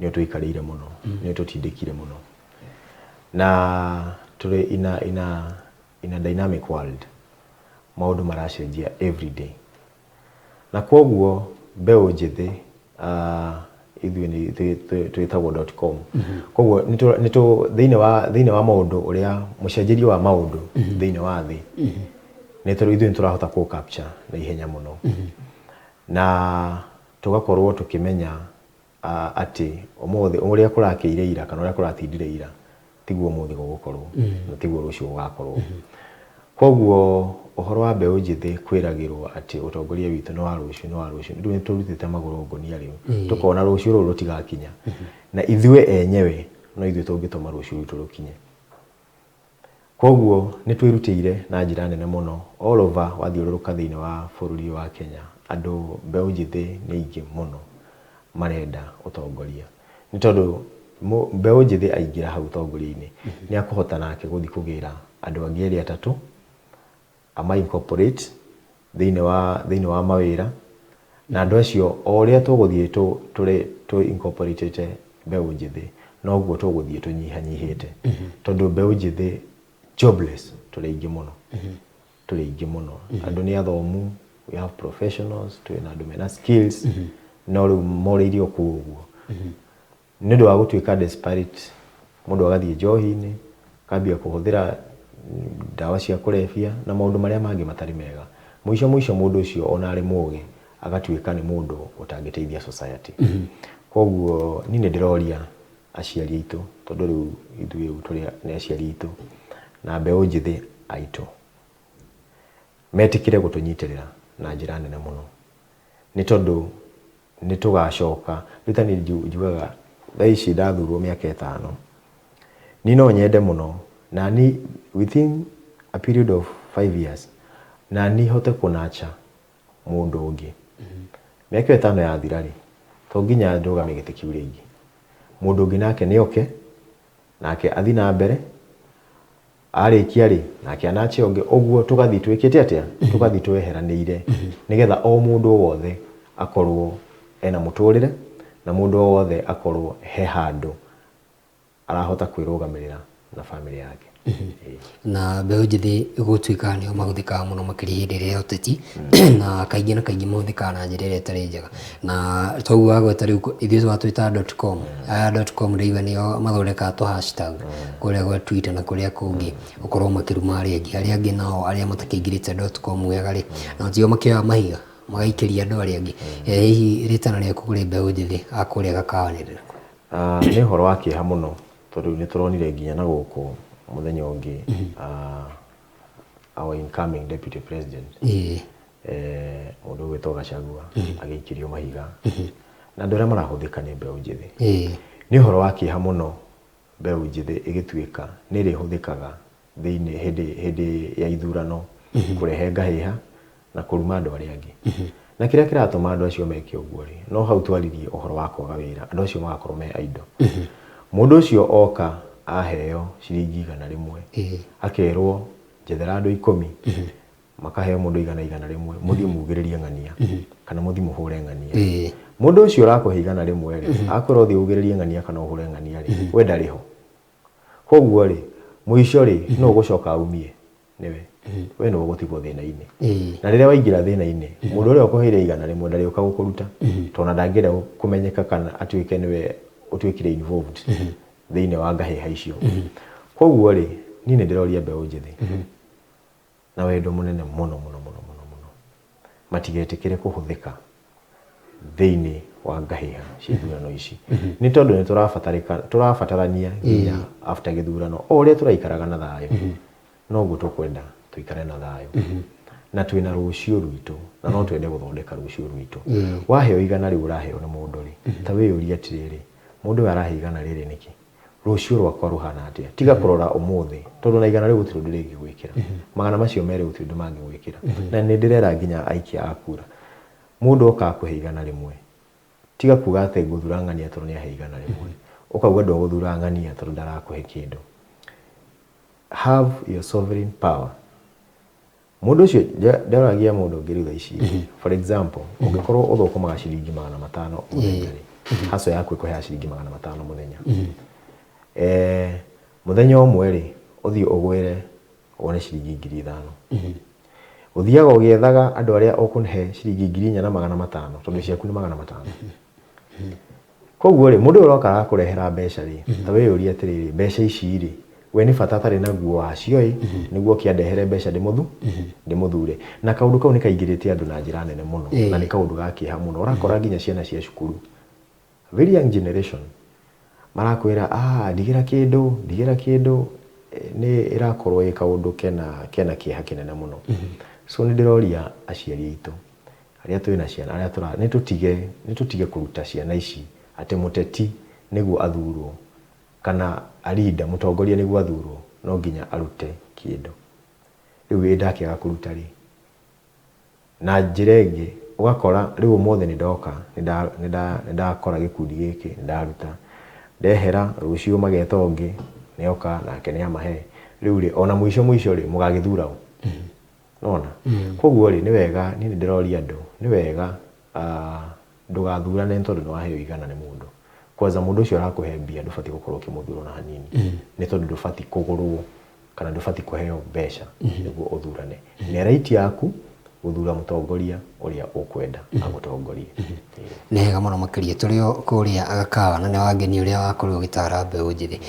Speaker 3: nĩ ũtũikarĩire mũno, nĩ ũtũtindĩkire mũno na tũrĩ in a dynamic world, maũndũ maracenjia every day na koguo mbeũ njĩthĩ ithuĩ nĩ twĩtagwo .com koguo thĩinĩ wa maũndũ ũrĩa mũcenjerie wa maũndũ thĩinĩ wa thĩ nĩ tũrĩ ithuĩ nĩ tũrahota kũ capture na ihenya mũno na tũgakorwo tũkĩmenya atĩ ũmũthĩ ũrĩa kũrakĩire ira kana ũrĩa kũratindire ira tiguo ũmũthĩ gũgũkorwo na tiguo rũciũ gũgakorwo. Koguo ũhoro wa mbeũ njĩthĩ kwĩragĩrwo atĩ ũtongoria witũ nĩ wa rũciũ nĩ wa rũciũ rĩu nĩ tũrutĩte magũrũ ngũnia rĩu tũkona rũciũ rũrũ rũtigakinya na ithuĩ enyewe no ithuĩ tũngĩtũma rũciũ rwitũ rũkinye. Koguo nĩ twĩrutĩire na njĩra nene mũno all over wathiũrũrũka thĩinĩ wa bũrũri wa Kenya andũ mbeũ njĩthĩ nĩ aingĩ mũno marenda ũtongoria nĩ tondũ mbeũ njĩthĩ aingĩra hau ũtongoria-inĩ nĩ akũhota nake gũthiĩ kũgĩra andũ angĩ erĩ atatũ ama incorporate thĩinĩ wa mawĩra na andũ acio o ũrĩa tũgũthiĩ tũ incorporate mbeũ njĩthĩ noguo tũgũthiĩ tũnyihanyihĩte tondũ mbeũ njĩthĩ jobless tũrĩ aingĩ mũno, tũrĩ aingĩ mũno. Andũ nĩ athomu, we have professionals, twĩna andũ mena skills no rĩu morĩire o kũu ũguo nĩ ũndũ wa gũtuĩka desperate mũndũ agathiĩ njohi-inĩ akambia kũhũthĩra ndawa cia kũrebia na maũndũ marĩa mangĩ matarĩ mega. Mũico mũico mũndũ ũcio ona arĩ mũgĩ agatuĩka nĩ mũndũ ũtangĩteithia society. Koguo niĩ nĩ ndĩroria aciari aitũ, tondũ rĩu ithuĩ rĩu tũrĩ nĩ aciari aitũ na mbeũ njĩthĩ aitũ metĩkĩre gũtũnyitĩrĩra na njĩra nene mũno, nĩ tondũ nĩ tũgacoka. Rĩu ta niĩ njugaga thaa ici ndathurwo mĩaka 5, niĩ no nyende mũno na ni within a period of 5 years na ni hote kũnacha mũndũ ũngĩ. Mĩaka ĩyo 5 yathira rĩ, to nginya ndũgame gĩtĩ kĩu rĩngĩ, mũndũ ũngĩ nake nĩ oke nake athiĩ na mbere, arĩkia rĩ nake anache ũngĩ, ũguo tũgathiĩ twĩkĩte atĩa, tũgathiĩ tweheranĩire, nĩgetha o mũndũ wothe akorwo ena mũtũrĩre na mũndũ o wothe akorwo he handũ arahota kwĩrũgamĩrĩra na famĩlĩ yake.
Speaker 2: Na mbeũ njĩthĩ gũtuĩka nĩo mahũthĩkaga mũno makĩria hĩndĩ ĩrĩa ya ũteti, na kaingĩ na kaingĩ mahũthĩkaga na njĩra ĩrĩa ĩtarĩ njega, na toguo wagweta rĩu ithuĩ twatwĩta .com, aya .com rĩu nĩo mathondekaga tũ hashtag kũrĩa gwa Twitter na kũrĩa kũngĩ, gũkorwo makĩruma arĩa angĩ, arĩa angĩ nao arĩa matakĩingĩrĩte .com wega rĩ, nao tio makĩoya mahiga magaikĩria andũ arĩa angĩ. Hihi rĩtana rĩaku kũrĩ mbeũ njĩthĩ a kũrĩa Gakawa nĩ rĩrĩkũ?
Speaker 3: Nĩ ũhoro wa kĩeha mũno, tondũ nĩ tũronire nginya na gũkũ mũthenya ũngĩ, our incoming deputy president, mũndũ ũgwĩtwo Gachagua, agĩikĩrio mahiga, na andũ arĩa marahũthĩka nĩ mbeũ njĩthĩ. Nĩ ũhoro wa kĩeha mũno mbeũ njĩthĩ ĩgĩtuĩka nĩ ĩrĩhũthĩkaga thĩinĩ hĩndĩ ya ithurano kũrehe ngahĩha na kũruma andũ arĩa angĩ. Na kĩrĩa kĩratũma andũ acio meke ũguo rĩ, no hau twaririe ũhoro wa kwaga wĩra, andũ acio magakorwo me idle. Mũndũ ũcio oka aheo ciringi 100, akerwo njethera andũ 10, makaheo mũndũ 100, mũthiĩ mugĩrĩrie ng'ania kana mũthiĩ mũhũre ng'ania. Mũndũ ũcio ũrakũhe 100 rĩ, akwĩra ũthiĩ ugĩrĩrie ng'ania kana ũhũre ng'ania rĩ, we ndarĩ ho. Koguo rĩ, mũico rĩ, no ũgũcoka aumie nĩwe, we nĩwe ũgũtigwo thĩna-inĩ. Na rĩrĩa waingĩra thĩna-inĩ, mũndũ ũrĩa ũkũheire 100 ndarĩũka gũkũruta, tondũ ndangĩenda kũmenyeka kana atuĩke nĩwe ũtuĩkire involved thĩinĩ wa ngahĩha icio. Koguo rĩ, niĩ nĩ ndĩroria mbeũ njĩthĩ na wendo mũnene mũno mũno mũno mũno mũno, matigetĩkĩre kũhũthĩka thĩinĩ wa ngahĩha cia ithurano ici, nĩ tondũ nĩ tũrabatarania nginya after gĩthurano, o ũrĩa tũraikaraga na thayũ noguo tũkwenda tũikare na thayũ, na twĩna rũciũ rwitũ, na no twende gũthondeka rũciũ rwitũ. Waheo 100 rĩu ũraheo nĩ mũndũ rĩ, ta wĩyũrie atĩrĩrĩ, mũndũ ũyũ arahe 100 rĩrĩ nĩkĩ? Rũciũ rwakwa rũhana atĩa? Tiga kũrora ũmũthĩ, tondũ na 100 rĩu gũtirĩ ũndũ rĩngĩgwĩkĩra, 200 gũtirĩ ũndũ mangĩgwĩkĩra. Na nĩ ndĩrera nginya aikia a kura, mũndũ oka akũhe 100, tiga kuga atĩ ngũthura ng'ania tondũ nĩ ahe 100, ũkauga ndũgũthura ng'ania tondũ ndarakũhe kĩndũ. Have your sovereign power. Mũndũ ũcio ndoragia mũndũ ũngĩ rĩu thaa ici, for example, ũngĩkorwo ũthũkũmaga ciringi 500 mũthenya rĩ, haco yaku ĩkũheaga ciringi 500 mũthenya, mũthenya ũmwe rĩ, ũthiĩ ũgwĩre wone ciringi 5,000, ũthiaga ũgĩethaga andũ arĩa ũkũhe ciringi 4,500, tondũ ciaku nĩ 500. Koguo rĩ, mũndũ ũyũ ũroka arakũrehera mbeca rĩ, ta wĩyũrie atĩrĩrĩ, mbeca ici rĩ, we nĩ bata atarĩ naguo wacio ĩ, nĩguo kĩandehere mbeca ndĩmũthure. Na kaũndũ kau nĩ kaingĩrĩte andũ na njĩra nene mũno, na nĩ kaũndũ ga kĩeha mũno. Ũrakora nginya ciana cia cukuru, very young generation, marakwĩra, ndigĩra kĩndũ, ndigĩra kĩndũ, nĩ ĩrakorwo ĩ kaũndũ kena kĩeha kĩnene mũno. So nĩ ndĩroria aciari aitũ arĩa twĩna ciana, arĩa tũra, nĩ tũtige kũruta ciana ici atĩ mũteti nĩguo athurwo, kana arinda mũtongoria nĩguo athurwo, no nginya arute kĩndũ. Rĩu ĩ ndakĩaga kũruta rĩ, na njĩra ĩngĩ ũgakora rĩu ũmũthĩ nĩ ndoka, nĩ ndakora gĩkundi gĩkĩ, nĩ ndaruta, ndehera, rũciũ mageta ũngĩ, nĩoka nake nĩamahe. Rĩu rĩ, ona mũico mũico rĩ, mũgagĩthura ũ? Nona? Koguo rĩ, nĩ wega, niĩ nĩ ndĩroria andũ, nĩ wega, ndũgathurane tondũ nĩ waheo 100 nĩ mũndũ. Kwanza mũndũ ũcio arakũhe mbia ndũbatiĩ gũkorwo ũkĩmũthura ona hanini, nĩ tondũ ndũbatiĩ kũgũrwo kana ndũbatiĩ kũheo mbeca nĩguo ũthurane. Nĩ right yaku Gũthura mũtongoria ũrĩa ũkwenda agũtongorie.
Speaker 2: Nĩ hega mũno makĩria. Tũrĩ o kũrĩa Gakawa na nĩ wangenia ũrĩa wakorirwo ũgĩtara mbeũ njĩthĩ.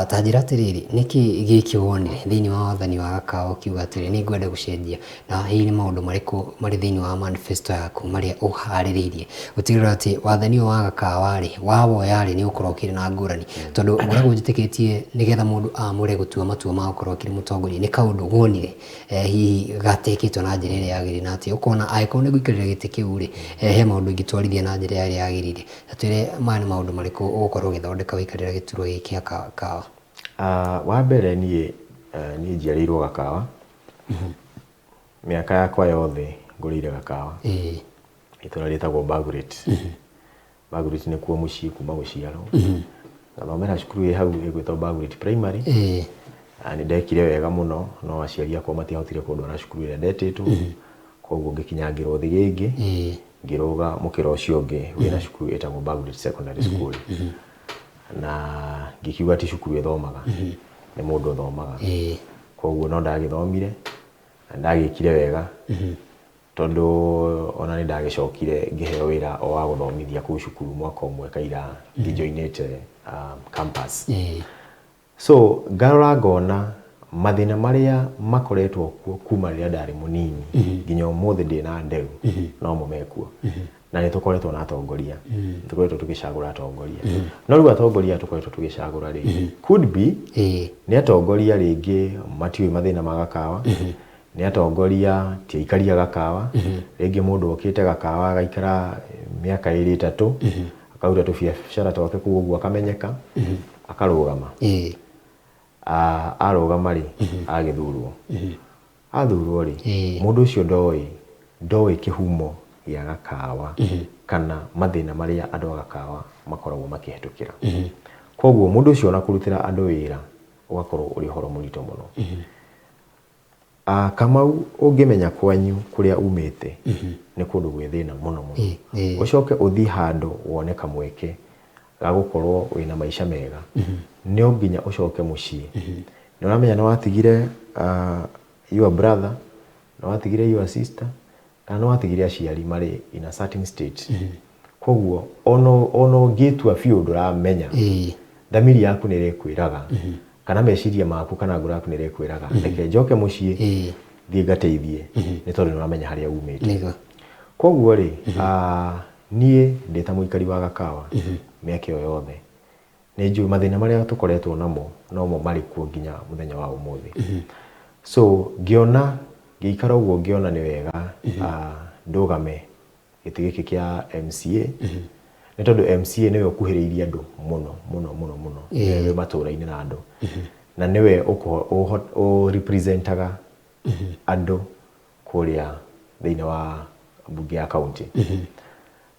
Speaker 2: Ta njĩra atĩrĩrĩ, nĩkĩ gĩkĩ wonire thĩinĩ wa wathani wa Gakawa ũkiuga atĩrĩrĩ, nĩ ngwenda gũcenjia, na hihi nĩ maũndũ marĩkũ marĩ thĩinĩ wa manifesto yaku marĩa ũharĩrĩirie gũtigĩrĩra atĩ wathani ũyũ wa Gakawa rĩ, wawoya rĩ, nĩ ũgũkorwo ũkĩrĩ na ngũrani? Tondũ ngoragwo njĩtĩkĩtie nĩgetha mũndũ amũre gũtua matua ma gũkorwo akĩrĩ mũtongoria nĩ kaũndũ wonire hihi gatekĩtwo na njĩra ĩrĩa yagĩrĩire, na atĩ ũkona angĩkorwo nĩ ngũikarĩra gĩtĩ kĩu rĩ, he maũndũ ingĩtwarithia na njĩra ĩrĩa yagĩrĩire. Ta twĩre maya nĩ maũndũ marĩkũ ũgũkorwo ũgĩthondeka waikarĩra gĩturwa gĩkĩ kĩa Gakawa?
Speaker 3: Wa mbere niĩ njiarĩirwo Gakawa. Mĩaka yakwa yothe ngũrĩire Gakawa. Itũra rĩtagwo Bagureti. Bagureti nĩkuo mũciĩ kuma gũciarwo. Ngathomera cukuru ĩ hau ĩgwĩtwo Bagureti Primary. Na nĩ ndekire wega mũno, no aciari akwa matiahotire kũndwara cukuru ĩrĩa ndetĩtwo. Koguo ngĩkinyangĩrwo thĩgĩngĩ, ngĩrũga mũkĩra ũcio ũngĩ wĩna cukuru ĩtagwo Bagureti Secondary School. Na ngĩkiuga ti cukuru ĩthomaga, nĩ mũndũ ũthomaga. Koguo no ndagĩthomire na ndagĩkire wega, tondũ ona nĩ ndagĩcokire ngĩheo wĩra o wa gũthomithia kũu cukuru mwaka ũmwe kaira ngĩjoinĩte campus. So ngarora ngona mathĩna marĩa makoretwo kuo kuma rĩrĩa ndarĩ mũnini nginya ũmũthĩ ndĩna nderu nomo mekuo. Na nĩ tũkoretwo na atongoria, tũkoretwo tũgĩcagũra atongoria, no rĩu atongoria tũkoretwo tũgĩcagũra rĩ, could be nĩ atongoria rĩngĩ matiũĩ mathĩna ma Gakawa, nĩ atongoria ti aikari a Gakawa. Rĩngĩ mũndũ okĩte Gakawa agaikara mĩaka ĩrĩ ĩtatũ, akaruta tũbiacara twake kũu ũguo, akamenyeka, akarũgama. Arũgama rĩ, agĩthurwo, athurwo rĩ, mũndũ ũcio ndoĩ kĩhumo gĩa Gakawa kana mathĩna marĩa andũ a Gakawa makoragwo makĩhetũkĩra. Koguo mũndũ ũcio ona kũrutĩra andũ wĩra ũgakorwo ũrĩ ũhoro mũritũ mũno. Kamau, ũngĩmenya kwanyu kũrĩa umĩte nĩ kũndũ gwĩ thĩna mũno mũno, ũcoke ũthiĩ handũ wone kamweke ga gũkorwo wĩna maica mega, no nginya ũcoke mũciĩ. Nĩ ũramenya nĩ watigire your brother, nĩ watigire your sister, kana nĩ watigire aciari marĩ in a certain state. Koguo ona ũngĩtua biũ ndũramenya, thamiri yaku nĩ ĩrĩkwĩraga, kana meciria maku kana ngoro yaku nĩ ĩrĩkwĩraga, reke njoke mũciĩ, thiĩ ngateithie, nĩ tondũ nĩ ũramenya harĩa umĩte. Koguo rĩ, niĩ ndĩ ta mũikari wa Gakawa mĩaka ĩyo yothe, nĩ njũĩ mathĩna marĩa tũkoretwo namo nomo marĩ kuo nginya mũthenya wa ũmũthĩ. So ngĩona ngĩikara ũguo, ngĩona nĩ wega ndũgame gĩtĩ gĩkĩ kĩa MCA, nĩ tondũ MCA nĩwe ũkuhĩrĩirie andũ mũno mũno mũno mũno, nĩwe wĩ matũra-inĩ na andũ, na nĩwe ũ representaga andũ kũrĩa thĩinĩ wa mbunge ya kaunti.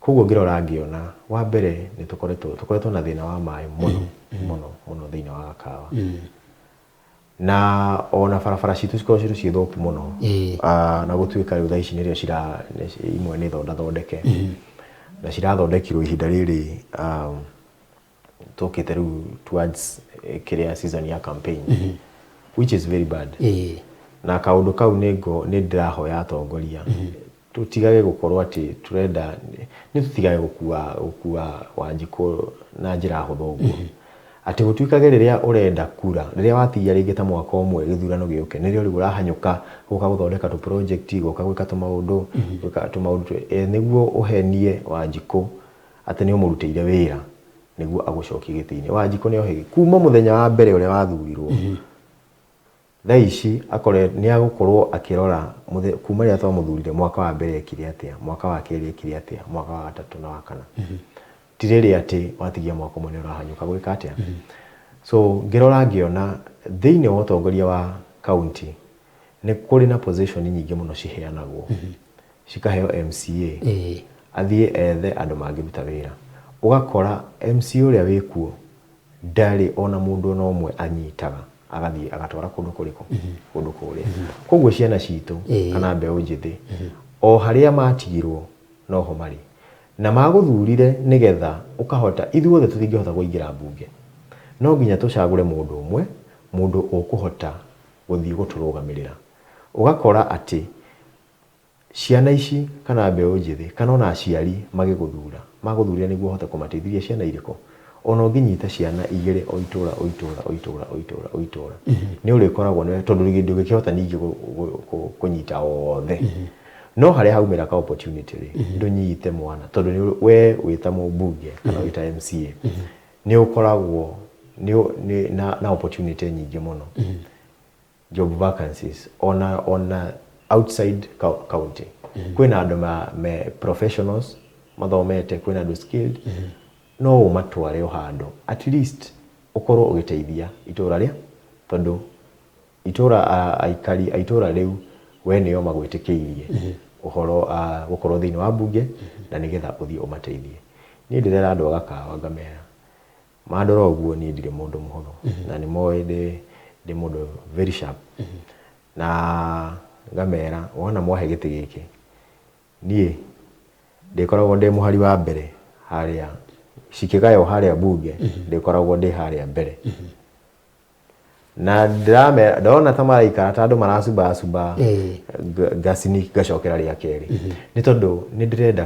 Speaker 3: Koguo ngĩrora ngĩona, wa mbere nĩ tũkoretwo na thĩna wa maĩ mũno mũno mũno thĩinĩ wa Gakawa, na ona barabara citũ cikoragwo cirĩ ciĩ thũku mũno. Na gũtuĩka rĩu thaa ici nĩrĩo cira imwe nĩ thondathondeke na cirathondekirwo ihinda rĩrĩ tũkĩte rĩu towards kĩrĩa season ya campaign, which is very bad. Na kaũndũ kau nĩ ndĩrahoya atongoria tũtigage gũkorwo atĩ tũrenda nĩ tũtigage gũkua Wanjikũ na njĩra hũthũ ũguo, atĩ gũtuĩkage rĩrĩa ũrenda kura, rĩrĩa watigia rĩngĩ ta mwaka ũmwe gĩthurano gĩũke, nĩrĩo rĩu ũrahanyũka gũka gũthondeka tũ project, gũka gwĩka tũmaũndũ, gwĩka tũmaũndũ nĩguo ũhenie Wanjikũ atĩ nĩ ũmũrutĩire wĩra nĩguo agũcokie gĩtĩ-inĩ. Wanjikũ nĩ ohĩgĩ kuma mũthenya wa mbere ũrĩa wathurirwo. Thaa ici akore nĩ agũkorwo akĩrora kuma rĩrĩa twamũthurire, mwaka wa mbere ekire atĩa, mwaka wa kerĩ ekire atĩa, mwaka wa gatatũ na wa kana. Ti rĩrĩa atĩ watigia mwaka ũmwe nĩ ũrahanyũka gwĩka atĩa. So ngĩrora ngĩona thĩinĩ wa ũtongoria wa kaunti nĩ kũrĩ na position nyingĩ mũno ciheanagwo, cikaheo MCA athiĩ ethe andũ mangĩruta wĩra. Ũgakora MCA ũrĩa wĩkuo ndarĩ ona mũndũ ona ũmwe anyitaga agathiĩ agatwara kũndũ kũrĩkũ, kũndũ kũrĩa. Koguo ciana citũ kana mbeũ njĩthĩ o harĩa matigirwo noho marĩ, na magũthurire nĩgetha ũkahota. Ithuothe tũtingĩhota kũingĩra mbunge, no nginya tũcagũre mũndũ ũmwe, mũndũ ũkũhota gũthiĩ gũtũrũgamĩrĩra. Ũgakora atĩ Ciana ici kana mbeũ njĩthĩ kana ona aciari magĩgũthura, magũthurire nĩguo ũhote kũmateithĩria ciana irĩkũ? Ona ũngĩnyita ciana igĩrĩ o itũra o itũra o itũra o itũra o itũra, nĩ ũrĩkoragwo nĩ tondũ ndũngĩkĩhota ningĩ kũnyita othe. No harĩa haumĩra ka opportunity rĩ, ndũnyite mwana tondũ nĩ we wĩ ta mũmbunge kana wĩ ta MCA nĩ ũkoragwo na opportunity nyingĩ mũno, job vacancies ona outside county. Kwĩna andũ me professionals mathomete, kwĩna andũ skilled, no ũmatware o handũ at least ũkorwo ũgĩteithia itũra rĩa, tondũ itũra aikari a itũra rĩu we nĩo magwĩtĩkĩirie ũhoro gũkorwo thĩinĩ wa mbunge na nĩgetha ũthiĩ ũmateithie. Niĩ ndĩrera andũ a Gakawa ngamera mandora ũguo, niĩ ndirĩ mũndũ mũhũthũ na nĩ moĩ ndĩ mũndũ very sharp, na ngamera wona mwahe gĩtĩ gĩkĩ, niĩ ndĩkoragwo ndĩ mũhari wa mbere harĩa cikĩgaywo harĩa bunge, ndĩkoragwo ndĩ harĩa mbere. Na ndĩramera ndona ta maraikara ta andũ maracumba ngacini ngacokera rĩa kerĩ, nĩ tondũ nĩ ndĩrenda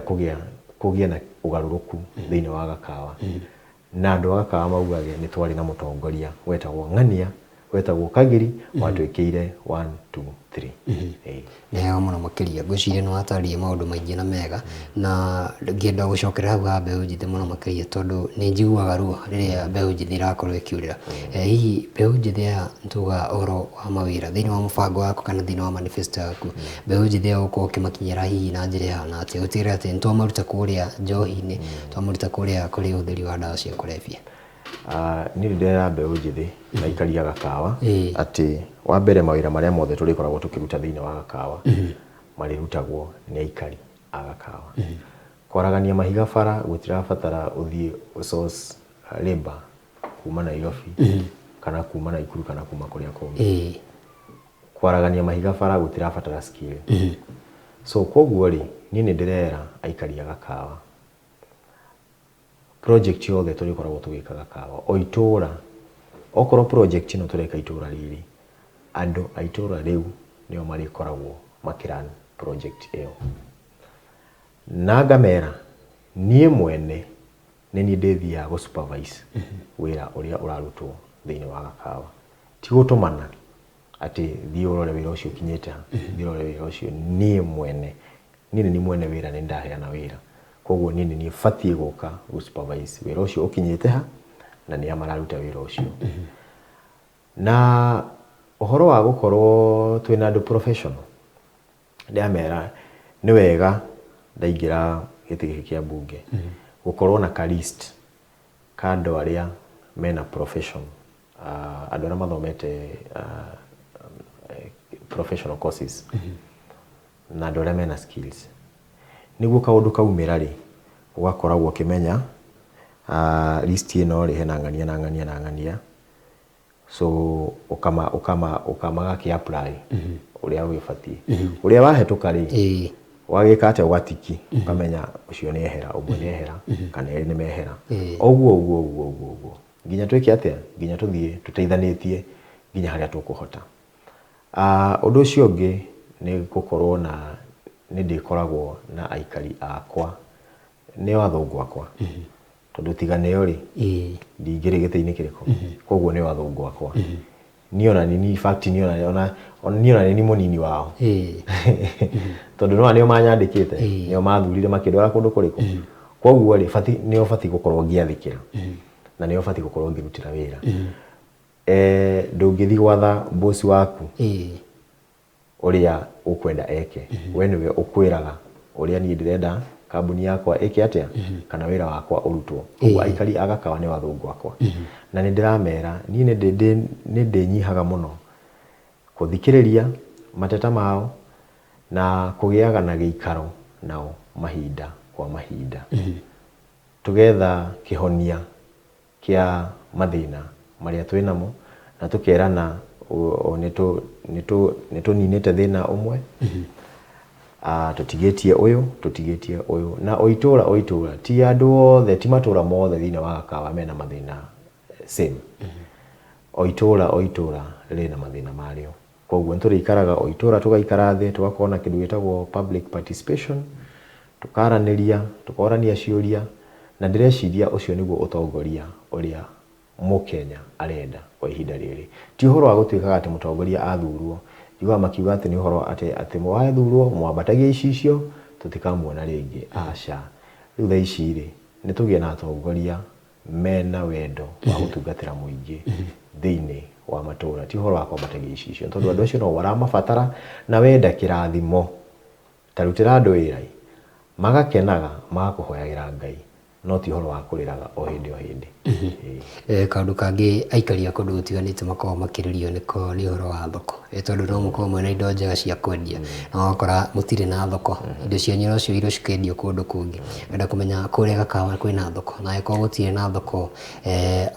Speaker 3: kũgĩa na ũgarũrũku thĩinĩ wa Gakawa, na andũ a Gakawa maugage nĩ twarĩ na mũtongoria wetagwo Ng'ania, wetagwo Kagiri, watwĩkĩire 1 2 3. Ĩĩ.
Speaker 2: Nĩ hega mũno makĩria. Ngwĩciria nĩ watarĩria maũndũ maingĩ na mega, na ngĩenda gũcokera hau ha mbeũ njĩthĩ mũno makĩria, tondũ nĩ njiguaga ruo rĩrĩa mbeũ njĩthĩ ĩrakorwo ĩkĩũrĩra. Hihi mbeũ njĩthĩ aya, nĩtuga ũhoro wa mawĩra thĩinĩ wa mũbango waku kana thĩinĩ wa manifesto yaku, mbeũ njĩthĩ ĩyo ũgũkorwo ũkĩmakinyĩra hihi na njĩra ĩhana atĩa, gũtigĩrĩra atĩ nĩ twamaruta kũrĩa njohi-inĩ, twamaruta kũrĩa kũrĩ ũhũthĩri wa ndawa cia kũrebia?
Speaker 3: Niĩ nĩ ndĩrera mbeũ njĩthĩ na aikari a Gakawa atĩ wa mbere, mawĩra marĩa mothe tũrĩkoragwo tũkĩruta thĩinĩ wa Gakawa marĩrutagwo nĩ aikari a Gakawa. Kwaragania mahiga bara gũtirabatara ũthiĩ source labor kuma Nairobi kana kuma Naikuru kana kuma kũrĩa kũngĩ. Kwaragania mahiga bara gũtirabatara skill. So koguo rĩ, niĩ nĩ ndĩrera aikari a Gakawa project yothe tũrĩkoragwo tũgĩka Gakawa, o itũra, okorwo project ĩno tũreka itũra rĩrĩ, andũ a itũra rĩu nĩo marĩkoragwo makĩrun project ĩyo. Na ngamera niĩ mwene nĩ niĩ ndĩthiaga gũ supervise wĩra ũrĩa ũrarutwo thĩinĩ wa Gakawa, ti gũtũmana atĩ thiĩ ũrore wĩra ũcio ũkinyĩte ha, thiĩ ũrore wĩra ũcio. Niĩ mwene, niĩ nĩ niĩ mwene wĩra, nĩ ndaheana wĩra, koguo niĩ nĩ niĩ batiĩ gũka gũ supervise wĩra ũcio ũkinyĩte ha na nĩa mararuta wĩra ũcio. Na ũhoro wa gũkorwo twĩna andũ professional, ndĩramera nĩ wega ndaingĩra gĩtĩ gĩkĩ kĩa mbunge gũkorwo na ka list ka andũ arĩa mena profession, andũ arĩa mathomete professional courses na andũ arĩa mena skills, nĩguo kaũndũ kaumĩra rĩ, ũgakoragwo ũkĩmenya list ĩno rĩ, hena ng'ania na ng'ania na ng'ania, so ũkama ũkama ũkamagakĩ apply ũrĩa wĩbatiĩ, ũrĩa wahĩtũka rĩ, wagĩka atĩa, ũgatiki, ũkamenya ũcio nĩ ehera, ũmwe nĩ ehera kana erĩ nĩ mehera. Ũguo ũguo ũguo ũguo ũguo nginya twĩke atĩa, nginya tũthiĩ tũteithanĩtie nginya harĩa tũkũhota. Ũndũ ũcio ũngĩ nĩ gũkorwo na nĩ ndĩkoragwo na aikari akwa, nĩo athũngũ akwa, tondũ tiga nĩo rĩ, ndingĩrĩ gĩtĩ-inĩ kĩrĩkũ. Koguo nĩo athũngũ akwa. Niĩ ona nĩ in fact niĩ ona niĩ ona nĩ niĩ mũnini wao, tondũ no nĩo manyandĩkĩte, nĩo mathurire makĩndwara kũndũ kũrĩkũ. Koguo rĩ, bati nĩo batiĩ gũkorwo ngĩathĩkĩra na nĩo batiĩ gũkorwo ngĩrutĩra wĩra. Ndũngĩthiĩ gwatha boss waku ũrĩa ũkwenda eke, we nĩwe ũkwĩraga ũrĩa niĩ ndĩrenda kambuni yakwa ĩke atĩa kana wĩra wakwa ũrutwo. Koguo aikari a Gakawa nĩo athũngũ akwa, na nĩ ndĩramera niĩ nĩ ndĩnyihaga mũno gũthikĩrĩria mateta mao na kũgĩaga na gĩikaro nao mahinda kwa mahinda, tũgetha kĩhonia kĩa mathĩna marĩa twĩ namo, na tũkerana nĩ tũninĩte thĩna ũmwe, tũtigĩtie ũyũ, tũtigĩtie ũyũ. Na o itũra o itũra, ti andũ othe, ti matũra mothe thĩinĩ wa Gakawa mena mathĩna same. O itũra o itũra rĩna mathĩna marĩo. Koguo Koguo nĩ tũrĩikaraga o itũra, tũgaikara thĩ, tũgakorwo na kĩndũ gĩtagwo public participation, tũkaranĩria, tũkorania ciũria, na ndĩreciria ũcio nĩguo ũtongoria ũrĩa mũkenya arenda kwa ihinda rĩrĩ. Ti ũhoro wa gũtuĩkaga atĩ mũtongoria athurwo, njiguaga makiuga atĩ nĩ ũhoro atĩ wathurwo mwambatagia icicio tũtikamuona rĩngĩ. Aca, rĩu thaa ici rĩ, nĩ tũgĩe na atongoria mena wendo wa gũtungatĩra mũingĩ thĩinĩ wa matũra, ti ũhoro wa kwambatagia icicio, tondũ andũ acio no maramabatara. Na wenda kĩrathimo, ta rutĩra andũ wĩra ĩ, magakenaga, magakũhoyagĩra Ngai, no ti ũhoro wa kũrĩraga o hĩndĩ o hĩndĩ. Ĩĩ.
Speaker 2: Kaũndũ kangĩ aikari a kũndũ gũtiganĩte makoragwo makĩrĩrio nĩko nĩ ũhoro wa thoko, tondũ no mũkorwo mwĩna indo njega cia kwendia na ũgakora mũtirĩ na thoko, indo cianyu no cioirwo cikendio kũndũ kũngĩ. Ngenda kũmenya kũrĩa Gakawa kwĩna thoko, na angĩkorwo gũtirĩ na thoko,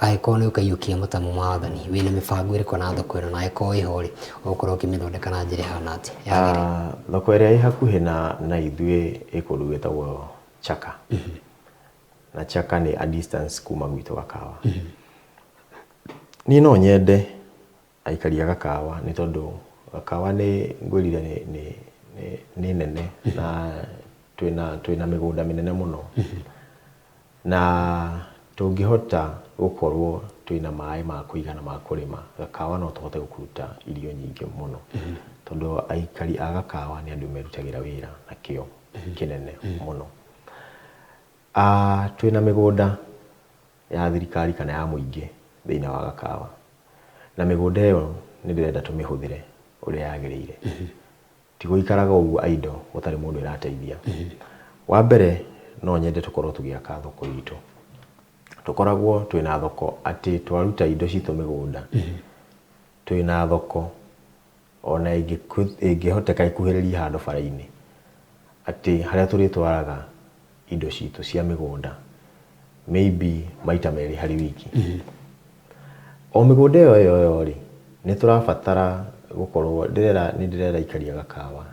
Speaker 2: angĩkorwo nĩ ũkaiyũkia matamu ma wathani, wĩna mĩbango ĩrĩkũ na thoko ĩno, na angĩkorwo ĩho rĩ, ũgũkorwo ũkĩmĩthondeka na njĩra ĩhana atĩa yagĩrĩire?
Speaker 3: Thoko ĩrĩa ĩ hakuhĩ na ithuĩ ĩ kũndũ gwĩtagwo Chaka. Na Chaka nĩ a distance kuma gwitũ Gakawa. Niĩ no nyende aikari a Gakawa, nĩ tondũ Gakawa nĩ ngwĩrire nĩ nene na twĩna mĩgũnda mĩnene mũno. Na tũngĩhota gũkorwo twĩna maĩ ma kũigana ma kũrĩma, Gakawa no tũhote kũruta irio nyingĩ mũno. Tondũ aikari a Gakawa nĩ andũ merutagĩra wĩra na kĩo kĩnene mũno. Twĩna mĩgũnda ya thirikari kana ya mũingĩ thĩinĩ wa Gakawa, na mĩgũnda ĩyo nĩ ndĩrenda tũmĩhũthĩre ũrĩa yagĩrĩire. Ti gũikaraga ũguo idle gũtarĩ mũndũ ĩrateithia. Wa mbere no nyende tũkorwo tũgĩaka thoko itũ. Tũkoragwo twĩna thoko atĩ twaruta indo citũ mĩgũnda, twĩna thoko ona ĩngĩhoteka ĩkuhĩrĩrie handũ bara-inĩ, atĩ harĩa tũrĩtwaraga indo citũ cia mĩgũnda maybe maita merĩ harĩ wiki. O mĩgũnda ĩyo ĩyo ĩyo rĩ, nĩ tũrabatara gũkorwo ndĩrera, nĩ ndĩrera aikari a Gakawa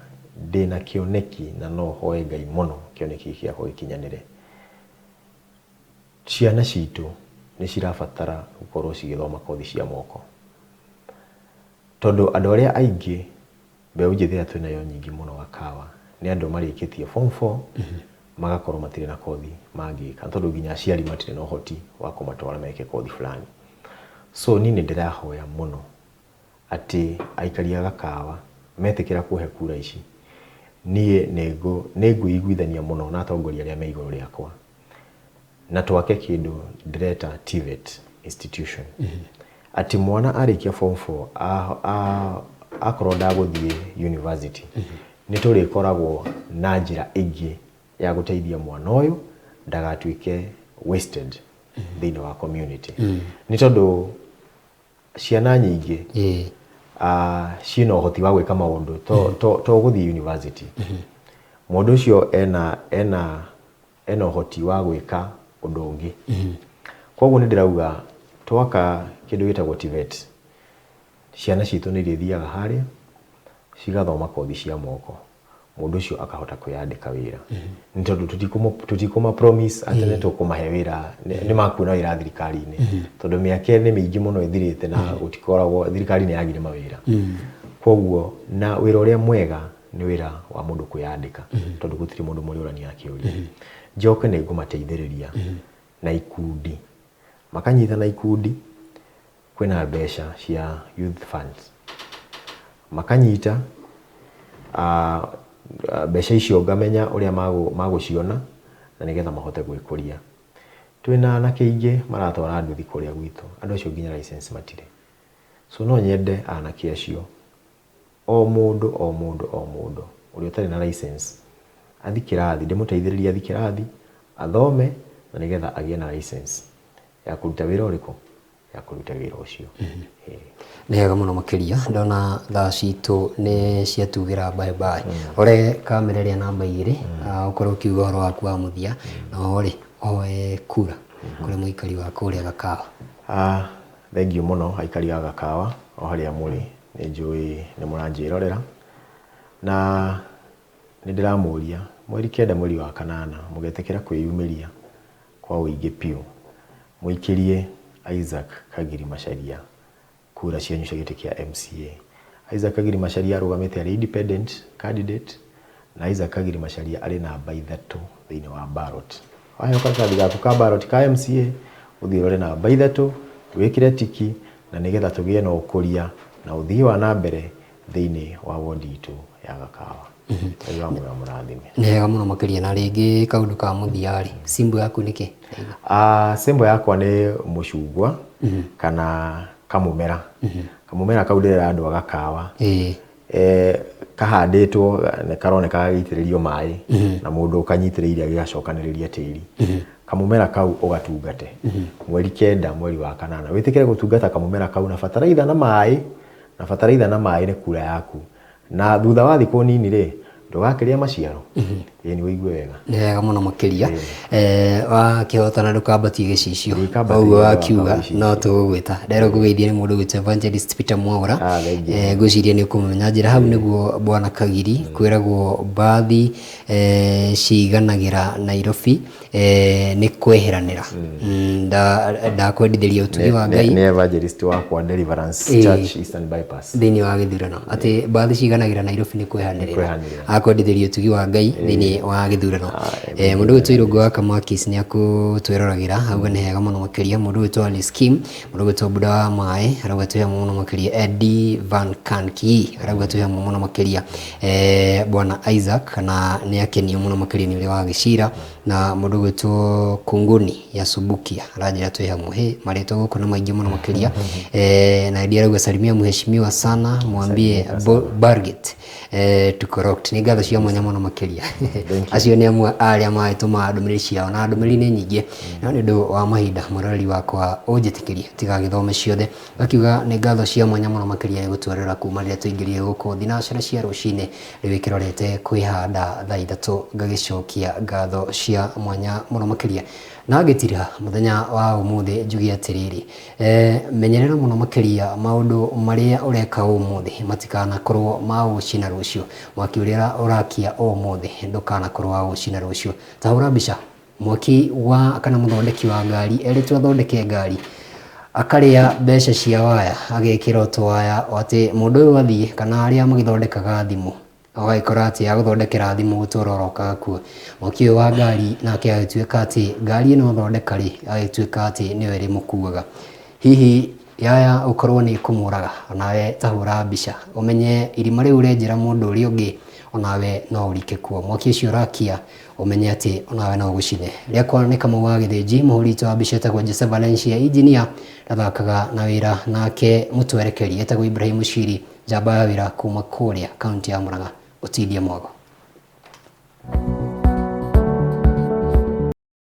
Speaker 3: ndĩna kĩoneki, na no hoe Ngai mũno kĩoneki gĩkĩ gĩakwa gĩkinyanĩre. Ciana citũ nĩ cirabatara gũkorwo cigĩthoma kothi cia moko, tondũ andũ arĩa aingĩ mbeũ njĩthĩ ĩrĩa twĩnayo nyingĩ mũno Gakawa nĩ andũ marĩkĩtie form 4, magakorwo matirĩ na kothi mangĩka, tondũ nginya aciari matirĩ na ũhoti wa kũmatwara meke kothi fulani. So niĩ nĩ ndĩrahoya mũno atĩ aikari a Gakawa metĩkĩra kũhe kura ici, niĩ nĩ ngwĩiguithania mũno na atongoria arĩa me igũrũ rĩakwa, na twake kĩndũ ndĩreta TVET institution. Atĩ mwana arĩkia form 4, akorwo ndagũthiĩ university, nĩ tũrĩkoragwo na njĩra ĩngĩ ya gũteithia mwana ũyũ ndagatuĩke wasted thĩinĩ wa community. Nĩ tondũ ciana nyingĩ ciĩna ũhoti wa gwĩka maũndũ to gũthiĩ university. Mũndũ ũcio ena ũhoti wa gwĩka ũndũ ũngĩ. Koguo nĩ ndĩrauga twaka kĩndũ gĩtagwo TVET, ciana citũ nĩ irĩthiaga harĩa cigathoma kothi cia moko, mũndũ ũcio akahota kwĩyandĩka wĩra. Nĩ tondũ tũtikũma promise atĩ nĩ tũkũmahe wĩra, nĩ makuona wĩra thirikari-inĩ, tondũ mĩaka nĩ mĩingĩ mũno ĩthirĩte na gũtikoragwo thirikari nĩ yagire mawĩra. Koguo na wĩra ũrĩa mwega nĩ wĩra wa mũndũ kwĩyandĩka, tondũ gũtirĩ mũndũ mũrĩũrania kĩũria. Njoke nĩ ngũmateithĩrĩria na ikundi, makanyita na ikundi, kwĩna mbeca cia youth funds, makanyita mbeca icio, ngamenya ũrĩa magũciona na nĩgetha mahote gwĩkũria. Twĩna anake aingĩ maratwara nduthi kũrĩa gwitũ, andũ acio nginya license matirĩ. So no nyende anake acio, o mũndũ o mũndũ o mũndũ ũrĩa ũtarĩ na license athi kĩrathi, ndĩmũteithĩrĩrie athi kĩrathi athome na nĩgetha agĩe na license ya kũruta wĩra ũrĩkũ, ya kũruta wĩra ũcio. Ĩĩ.
Speaker 2: Nĩ hega mũno makĩria, ndona thaa citũ nĩ ciatugĩra bye bye. Ore kamera ĩrĩa namba 2, ũkorwo ũkiuga ũhoro waku wa mũthia, na oho rĩ, ũhoe kura kũrĩ mũikari wa kũrĩa Gakawa.
Speaker 3: Thank you mũno aikari a Gakawa o harĩa mũrĩ, nĩ njũĩ nĩ mũranjĩrorera, na nĩ ndĩramũria mweri 9 mweri wa 8 mũgetĩkĩra kwĩyumĩria kwa ũingĩ biũ, mũikĩrie Isaac Kagiri Macharia kura cianyu cia gĩtĩ kĩa MCA. Isaac Kagiri Macharia arũgamĩte arĩ independent candidate, na Isaac Kagiri Macharia arĩ namba 3 thĩinĩ wa ballot. Waheo karatathi gaku ka ballot ka MCA, ũthiĩ ũrore namba 3, wĩkĩre tiki, na nĩgetha tũgĩe na ũkũria na ũthii wa na mbere thĩinĩ wa wodi itũ ya Gakawa. Ngai wa muoyo amũrathime.
Speaker 2: Nĩ wega mũno makĩria. Na rĩngĩ kaũndũ ka mũthia rĩ, symbol yaku nĩ kĩ?
Speaker 3: Symbol yakwa nĩ mũcungwa kana kamũmera. Kamũmera kau ndĩrera andũ a Gakawa. Kahandĩtwo nĩ karoneka gagĩitĩrĩrio maĩ na mũndũ ũkanyitĩrĩire agĩgacokanĩrĩria tĩri. Kamũmera kau ũgatungate mweri 9 mweri wa 8, wĩtĩkĩre gũtungata kamũmera kau na bataraitha na maĩ, na bataraitha na maĩ nĩ kura yaku, na thutha wa thikũ nini rĩ, ndũgakĩrĩa maciaro. Ĩĩ, nĩ ũigue wega.
Speaker 2: Nĩ wega mũno makĩria. Wakĩhotana ndũkambatie gĩcicio.
Speaker 3: Ndikambatie
Speaker 2: Ũguo
Speaker 3: gĩcicio.
Speaker 2: Wakiuga no tũgũgwĩta. Nderwo ngũgeithie nĩ mũndũ ũgwĩtwo Evangelist Peter Mwaura.
Speaker 3: Ah, thank you.
Speaker 2: Ngwĩciria nĩ ũkũmũmenya. Njĩra hau nĩguo Bwana Kagiri, kwĩragwo mbathi ciiganagĩra Nairobi nĩ kweheranĩra. Ndakwendithĩria ũtugi wa Ngai.
Speaker 3: Nĩ evangelist wakwa Deliverance Church Eastern Bypass.
Speaker 2: Thĩinĩ wa gĩthurano atĩ mbathi ciiganagĩra Nairobi nĩ kwehanĩrĩra.
Speaker 3: Kwehanĩrĩra.
Speaker 2: Akwendithĩria ũtugi wa Ngai thĩinĩ wa gĩthurano. Mũndũ ũgwĩtwo Irũngũ wa Kamakis nĩ akũtwĩroragĩra, auga nĩ hega mũno makĩria. Mũndũ ũgwĩtwo Alice Kim, mũndũ ũgwĩtwo Buda wa Maĩ arauga twĩ hamwe mũno makĩria. Eddie Van Kanki arauga twĩ hamwe mũno makĩria. Bwana Isaac na nĩ akenio mũno makĩria nĩ ũrĩa wagĩcira. Na mũndũ ũgwĩtwo Kunguni ya Subukia aranjĩra twĩ hamwe. Hĩ, marĩtwa gũkũ nĩ maingĩ mũno makĩria. Na Eddie arauga salimia mheshimiwa sana, mwambie Bargit tuko rocked. Nĩ ngatho cia mwanya mũno makĩria. Acio nĩ amwe a arĩa magĩtũma ndũmĩrĩri ciao, na ndũmĩrĩri nĩ nyingĩ, no nĩ ũndũ wa mahinda mwĩroreri wakwa ũnjĩtĩkĩrie tigagĩthome ciothe. Gakiuga nĩ ngatho cia mwanya mũno makĩria nĩ gũtwerera kuma rĩrĩa tũingĩrire gũkũ thinacara cia rũcinĩ, rĩu ĩkĩrorete kwĩhanda thaa 3, ngagĩcokia ngatho cia mwanya mũno makĩria. Na ngĩtira mũthenya wa ũmũthĩ njuge atĩrĩrĩ, menyerera mũno makĩria maũndũ marĩa ũreka ũmũthĩ matikanakorwo ma gũgũcina rũciũ. Mwaki ũrĩa ũrakia ũmũthĩ ndũkanakorwo wa gũgũcina rũciũ. Ta hũra mbica mwaki wa kana mũthondeki wa ngari erĩtwo athondeke ngari, akarĩa mbeca cia waya, agekĩra ũtwaya atĩ mũndũ ũyũ athiĩ, kana arĩa magĩthondekaga thimũ, ũgagĩkora atĩ agũthondekera thimũ gũtũra orokaga kuo. Mwaki ũyũ wa ngari nake agĩtuĩka atĩ ngari ĩno athondeka rĩ, agĩtuĩka atĩ nĩyo ĩrĩmũkuaga. Hihi yaya ũkorwo nĩ kũmũraga, onawe ta hũra mbica ũmenye irima rĩu ũrenjera mũndũ ũrĩa ũngĩ, onawe no ũrike kuo. Mwaki ũcio ũrakia ũmenye atĩ onawe no ũgũcine. Rĩakwa nĩ Kamau wa Gĩthĩnji, mũhũri witũ wa mbica etagwo Jose Valencia engineer, ndathakaga na wĩra nake mũtwerekeri etagwo Ibrahim Mushiri, njamba ya wĩra kuma kũrĩa kaunti ya Murang'a. Ũtindie mwago.